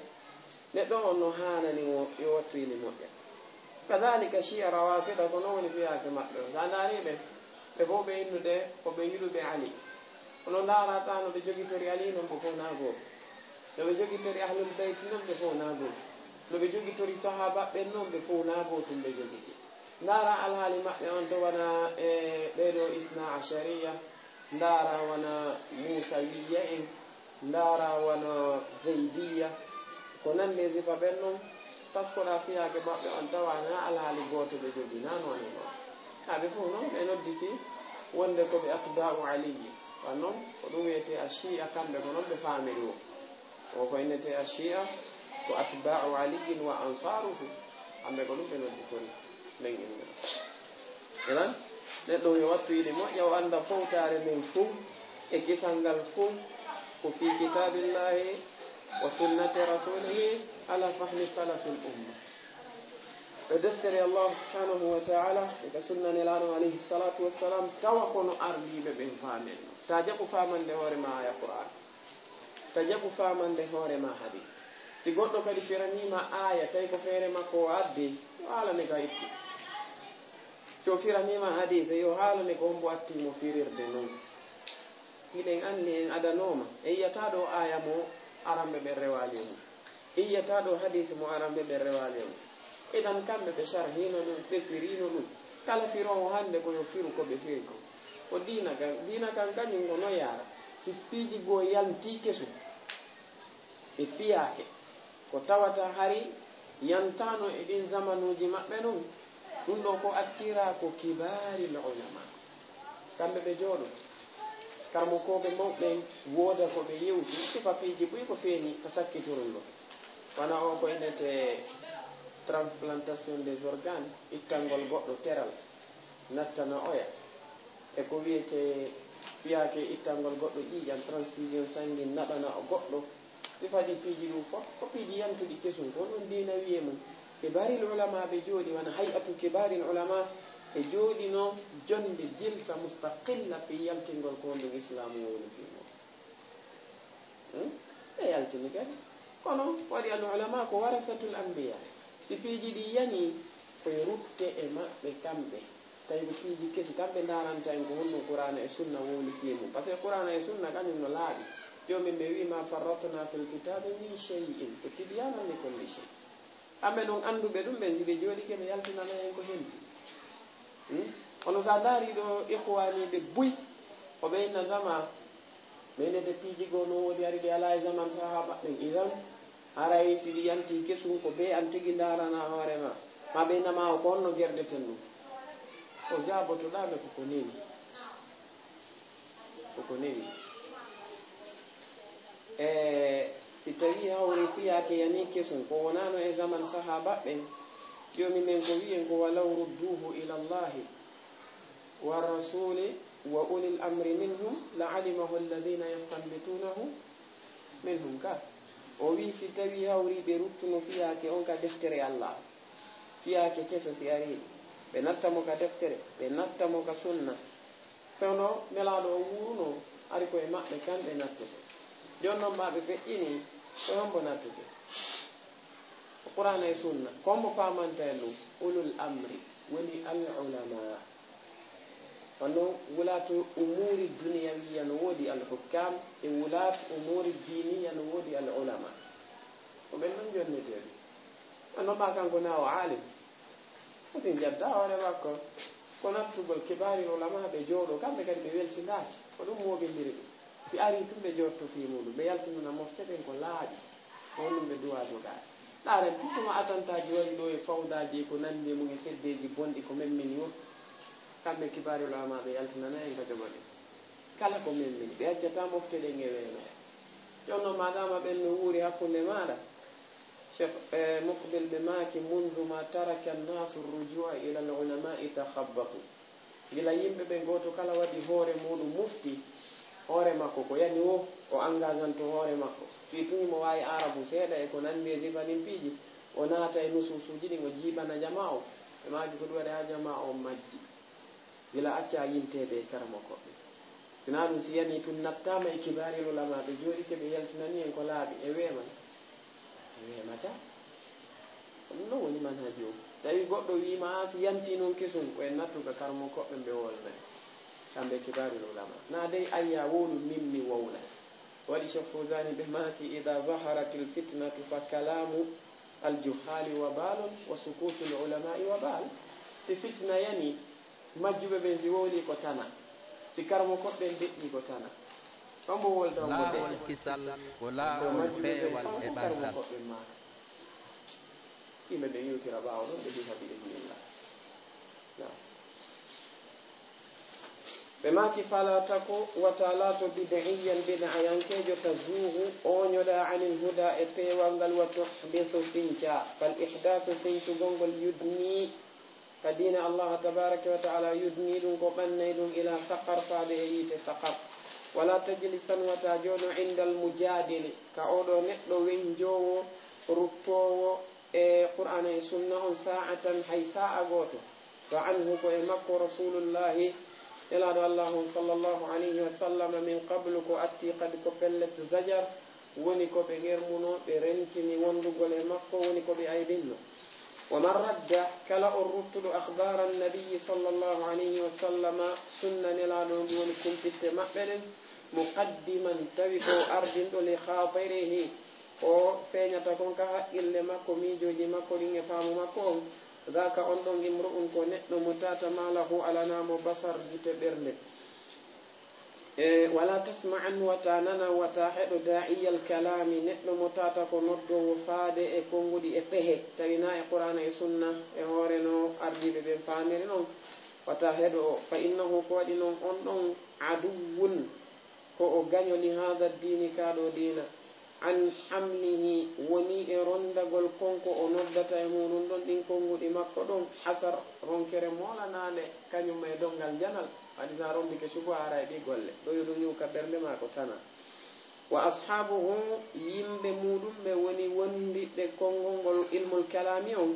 neɗɗo on no haanani mo yo wattu ili moƴƴa. Kadalika Shia Rawafida ko non woni fiyaake maɓɓe on. Sa ndaari ɓe, ɓe fof ɓe innude ko ɓe yiɗuɓe Ali. Kono ndaara ta no ɓe jogitori Ali non ɓe fof na gooto. No ɓe jogitori Ahlul Bayt non ɓe fof na gooto. No ɓe jogitori sahaaba ɓen non ɓe fof na gootum ɓe jogiti. Ndaara alhaali maɓɓe on to wona e ɓee ɗoo Isna Ashariya, ndaara wona Muusawiyya en, ndaara wona Zaydiya, ko nande e sifa ɓen non, taskoɗa fiyaake maɓɓe on tawa na alhaali gooto ɓe jogii, na noon e noon. Haa ɓe fof non ɓe nodditi wonde ko ɓe atba'u Aliyyi. Wa non ko ɗum wiyetee a Shi'a, kamɓe ko non ɓe faamiri o. O ko innetee a Shi'a, ko atba'u Aliyyin wa ansaruhu. Kamɓe ko ɗum ɓe nodditori ɓen innde. Idan, neɗɗo yo wattu ili moƴƴa, o annda fowtaare nden fof e kisal ngal fof ko fi kitabillahi wa sunnati rasulihi ala fahmi salafil umma. E deftere Allah subhanahu wa ta'ala, e ka sunna Nelaaɗo alayhi salatu wassalam, tawa kono ardiiɓe ɓen faamen. Ta jaɓu faamande hoore ma aya Qur'an. Ta jaɓu faamande hoore ma hadis. Si goɗɗo kadi firaniima aya, tawi ko feere makko o addi, yo haalane ka itti. Si o firaniima hadis, yo haalane ko hombo atti mo firirde non. Hiɗen anndi en adanooma, e yiyataa ɗo aya mo aramɓe ɓen rewaali e mum. E yiyataa ɗo hadis mo aramɓe ɓen rewaali e mum. Idan kamɓe ɓe sharhiino ɗum, ɓe firiino ɗum. Kala firoowo hannde ko yo firu ko ɓe firi kon. Ko diina kan, diina kan kañum ko no yaara. Si piiji goo yantii kesu, ɓe fiyaake. Ko tawata hari yantaano e ɗin zamanuuji maɓɓe ɗum, ɗum ɗo ko attira ko kibaaril ulama. Kamɓe ɓe jooɗo, karmokooɓe mawɓe wooda ko ɓe yewti, sifa piiji buy ko feeñi ka sakkitorol ɗo. Wona o ko innetee transplantation des organes, ittangol goɗɗo teral, nattana oya. E ko wiyetee fiyaake ittangol goɗɗo ƴiiƴam, transfusion sanguine, naɓana o goɗɗo. Sifa ɗi piiji ɗum fof, ko piiji yantuɗi kesun, ko ɗum diina wiye mum. Kibaaril ulama ɓe jooɗi, wona hay'atu kibaaril ulama, ɓe jooɗino jonde jilsa mustaqilla fi yaltingol ko honɗum Islaamu woni fi mum. Hmm? Ɓe yaltini kadi. Kono waɗi al ulama ko warasatul anbiya. Si piiji ɗi yani, ko e rutte e maɓɓe kamɓe. Tawi ko piiji kesi, kamɓe ndaranta en ko honno Qur'ana e Sunna wowli fii mum. Par ce que Qur'ana e Sunna kañum no laaɓi. Joomi ɓe wi'i, "Ma farratna fil kitabi min shay'in." Ko tibyanan li kulli shay. Kamɓe ɗum annduɓe ɗum ɓen, si ɓe jooɗike, ɓe yaltinana en ko henti. Hmm? Kono sa ndaari ɗo ikhwaniiɓe buy, ko ɓe innata ma, ɓe innete piiji goo no woodi, ari ɓe alaa e zaman sahaaba ɓen. Idan, haray si ɗi yanti kesum, ko ɓe an tigi ndarana hoore ma. Ma ɓe innama o ko honno gerdeten ɗum. O jaabotoɗaa ɓe ko ko newi. Ko ko newi. E si tawi hawri fiyaake yani kesum, ko wonaano e zaman sahaaba ɓen, joomi men ko wi'en ko, "Walaw rudduhu ila Allahi wa rasuli wa ulil amri minhum la alimahu alladhina yastanbitunahu minhum." Ka o wi, si tawi hawri ɓe ruttuno fiyaake on ka deftere Allah, fiyaake keso si ari, ɓe natta mo ka deftere, ɓe natta mo ka sunna. Kono Nelaaɗo o wuurunoo, ari ko e maɓɓe kan ɓe nattete. Jooni non maa ɓe feƴƴini, ko hombo nattete? Ko Qur'aana e Sunna. Ko hombo faamanta en ɗum? Ulul amri, woni al ulama. Kono wulaatu umuuri duniyawiyya no woodi al hukkaam, e wulaatu umuuri diiniyya no woodi al ulama. Ko ɓen ɗon jonneteeɓe. Kono maa kanko na o aalim. Ko si njedda hoore makko, ko nattugol kibaari ulama ɓe jooɗo, kamɓe kadi ɓe welsindaaki. Ko ɗum mooɓindiri ɗum. Si ari tun ɓe jooɗto fii muuɗum, ɓe yaltinana mofte ɗen ko laaɓi. Ko honɗum ɓe duwa jogaade? Ɗaaren tun tuma atantaaji wari ɗo e fawdaaji e ko nanndi e mum e feddeeji bonɗi ko memmini o. Kamɓe kibaari ulama ɓe yaltinana en ka jogo ɗen. Kala ko memmini, ɓe accata mofte ɗen e weemeere. Jooni non, maadaama ɓen no wuuri hakkunde maaɗa, Cheikh, eh, Muqbil ɓe maaki, "Mundu ma taraka annaasu rujua ila al ulamai takhabbatu." Gila yimɓe ɓen gooto kala waɗi hoore muuɗum mufti, hoore makko ko yani o, o engageanto hoore makko. Fii tun himo waawi Aarabu seeɗa e ko nanndi e sifa ɗin piiji, o naata e nusuusuuji ɗin, o jiiɓana jamaa o. Ɓe maaki ko ɗum waɗi haa jamaa o majji. Gila acca yinteede e karamokooɓe. Sinaa ɗum, si yanii tun nattaama e kibaaril ulama, ɓe jooɗike ɓe yaltinanii en ko laaɓi, e weeman? E weemata. Ɗum non woni manhaji o. Tawi goɗɗo wiima, "A, si yantii non kesun, ko en nattu ka karmo koɓɓe ɓe wolna en. Kamɓe kibaaril ulama." Na dey ayya wowlu min mi wowla. Waɗi Cheikh Fawzani ɓe maaki, "Ida zaharatil fitnatu fa kalamu al juhali wa balun wa sukutul ulamai wa bal." Si fitna yani, majjuɓe ɓen si wowli ko tana. Si karmo koɓɓe ɓen deƴƴi ko tana. Hombo wolta, hombo deƴƴa? Laawol kisal ko laawol peewal e ɓantal. Yimɓe ɓe yewtira ɓaawo ɗon, ɓe diha bi idnillah. Naam. Ɓe maaki, "Fala taku, wata laato bid'iyyan, bid'ayankeejo, tazuugu, ooñoɗaa anil huda e peewal ngal, wa tuhdisu, sinca. Fal ihdaasu, sincugol ngol, yudni, ka diina Allah tabaraka wa ta'ala, yudni ɗum ko ɓannay ɗum ila saqar, faade e yiite saqar. Wala tajlisan, wata jooɗo, indal mujaadili, ka oɗo neɗɗo wenjoowo, ruttoowo e Qur'aana e Sunna on, saa'atan, hay saa'a gooto. Fa anhu, ko e makko Rasulullahi, Nelaaɗo Allahu sallallahu alayhi wa sallam, min qablu, ko atti, qad, ko pellet, zajar, woni ko ɓe ŋermuno, ɓe rentini wondugol e makko, woni ko ɓe aybinno. Wa man radda, kala on ruttuɗo, akhbaara nabiyyi sallallahu alayhi wa sallama, sunna Nelaaɗo on, ɗum woni kumpitte maɓɓe ɗen, muqaddiman, tawi ko ardinɗo, li khatirihi, ko feeñata kon ka haqqille makko, miijooji makko ɗin e faamu makko on, zaaka, on ɗon, imru'un, ko neɗɗo, mo tata, ma lahu, alanaa mo, basar, gite, ɓernde. E, wala tasma'an, wata nana, wata heɗo, da'iyal kalaami, neɗɗo mo tata ko noddoowo faade e konnguɗi e pehe, tawi na e Qur'aana e Sunna e hoore no ardiiɓe ɓen faamiri non, wata heɗo o. Fa innahu, ko waɗi non on ɗon, aduwwun, ko o gaño, li haada diini, kaa ɗoo diina. An hamlihi, woni e ronndagol kon ko o noddata e muuɗum ɗon, ɗin konnguɗi makko ɗon, hasar, ronkere moolanaande, kañum e donngal njanal. Waɗi si a ronndike sugu a ara e ɗii golle, ɗoyuɗum iwu ka ɓernde maa ko tana. Wa ashaabuhu, yimɓe muuɗum ɓe woni wondiɓɓe konngol ngol ilmul kalaami on,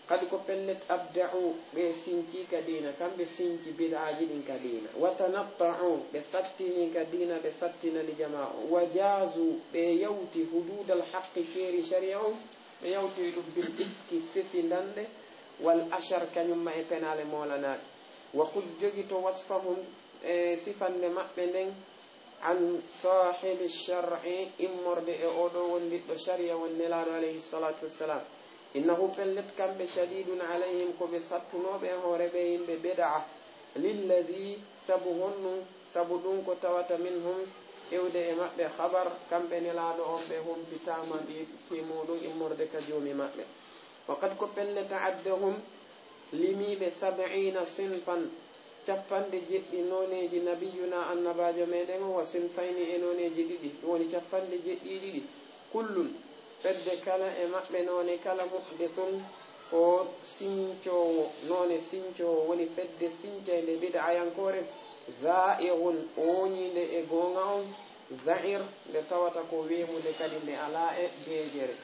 qad, ko pellet, abda'u, ɓe sinci ka diina, kamɓe sinci bid'aaji ɗin ka diina. Wa tanatta'u, ɓe sattini ka diina, ɓe sattinani jamaa on. Wa jaazu, ɓe yawti, huduudal haqqi, keeri sharia on, ɓe yawtiri ɗum, bil ifki, fefindande, wal ashar, kañum ma e penaale moolanaaɗe. Wa khudh, jogito, wasfahum, e sifande maɓɓe nden, an saahibi shar'i, immorde e oo ɗoo wondiɗɗo sharia, woni Nelaaɗo alayhi salaatu wassalaam. Innahu, pellet, kamɓe, shadiidun alayhim, ko ɓe sattunooɓe e hoore ɓe yimɓe bid'a. Lilladhi, sabu honɗum, sabu ɗum ko tawata, minhum, iwde e maɓɓe, khabar, kamɓe Nelaaɗo on ɓe humpitaama ɗi fii muuɗum immorde ka Joomi maɓɓe. Wa qad, ko pellet, addahum, limiiɓe, sab'iina sinfan, cappanɗe jeɗɗi nooneeji, nabiyyuna, annabaajo meɗen o, wa sinfayni, e nooneeji ɗiɗi, ɗum woni cappanɗe jeɗɗi e ɗiɗi. Kullun, fedde kala e maɓɓe, noone kala, muhdithun, ko sincoowo, noone sincoowo, woni fedde sincaynde bid'ayankoore, zaa'ighun, ooñiinde e goonga on, za'ir, nde tawata ko weemunde, kadi nde alaa e deeƴere.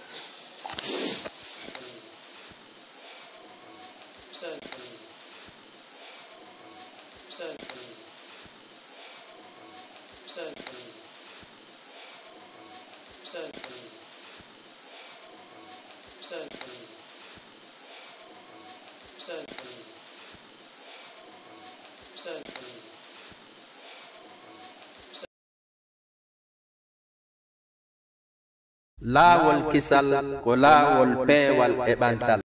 Laawol kisal ko laawol peewal e ɓantal.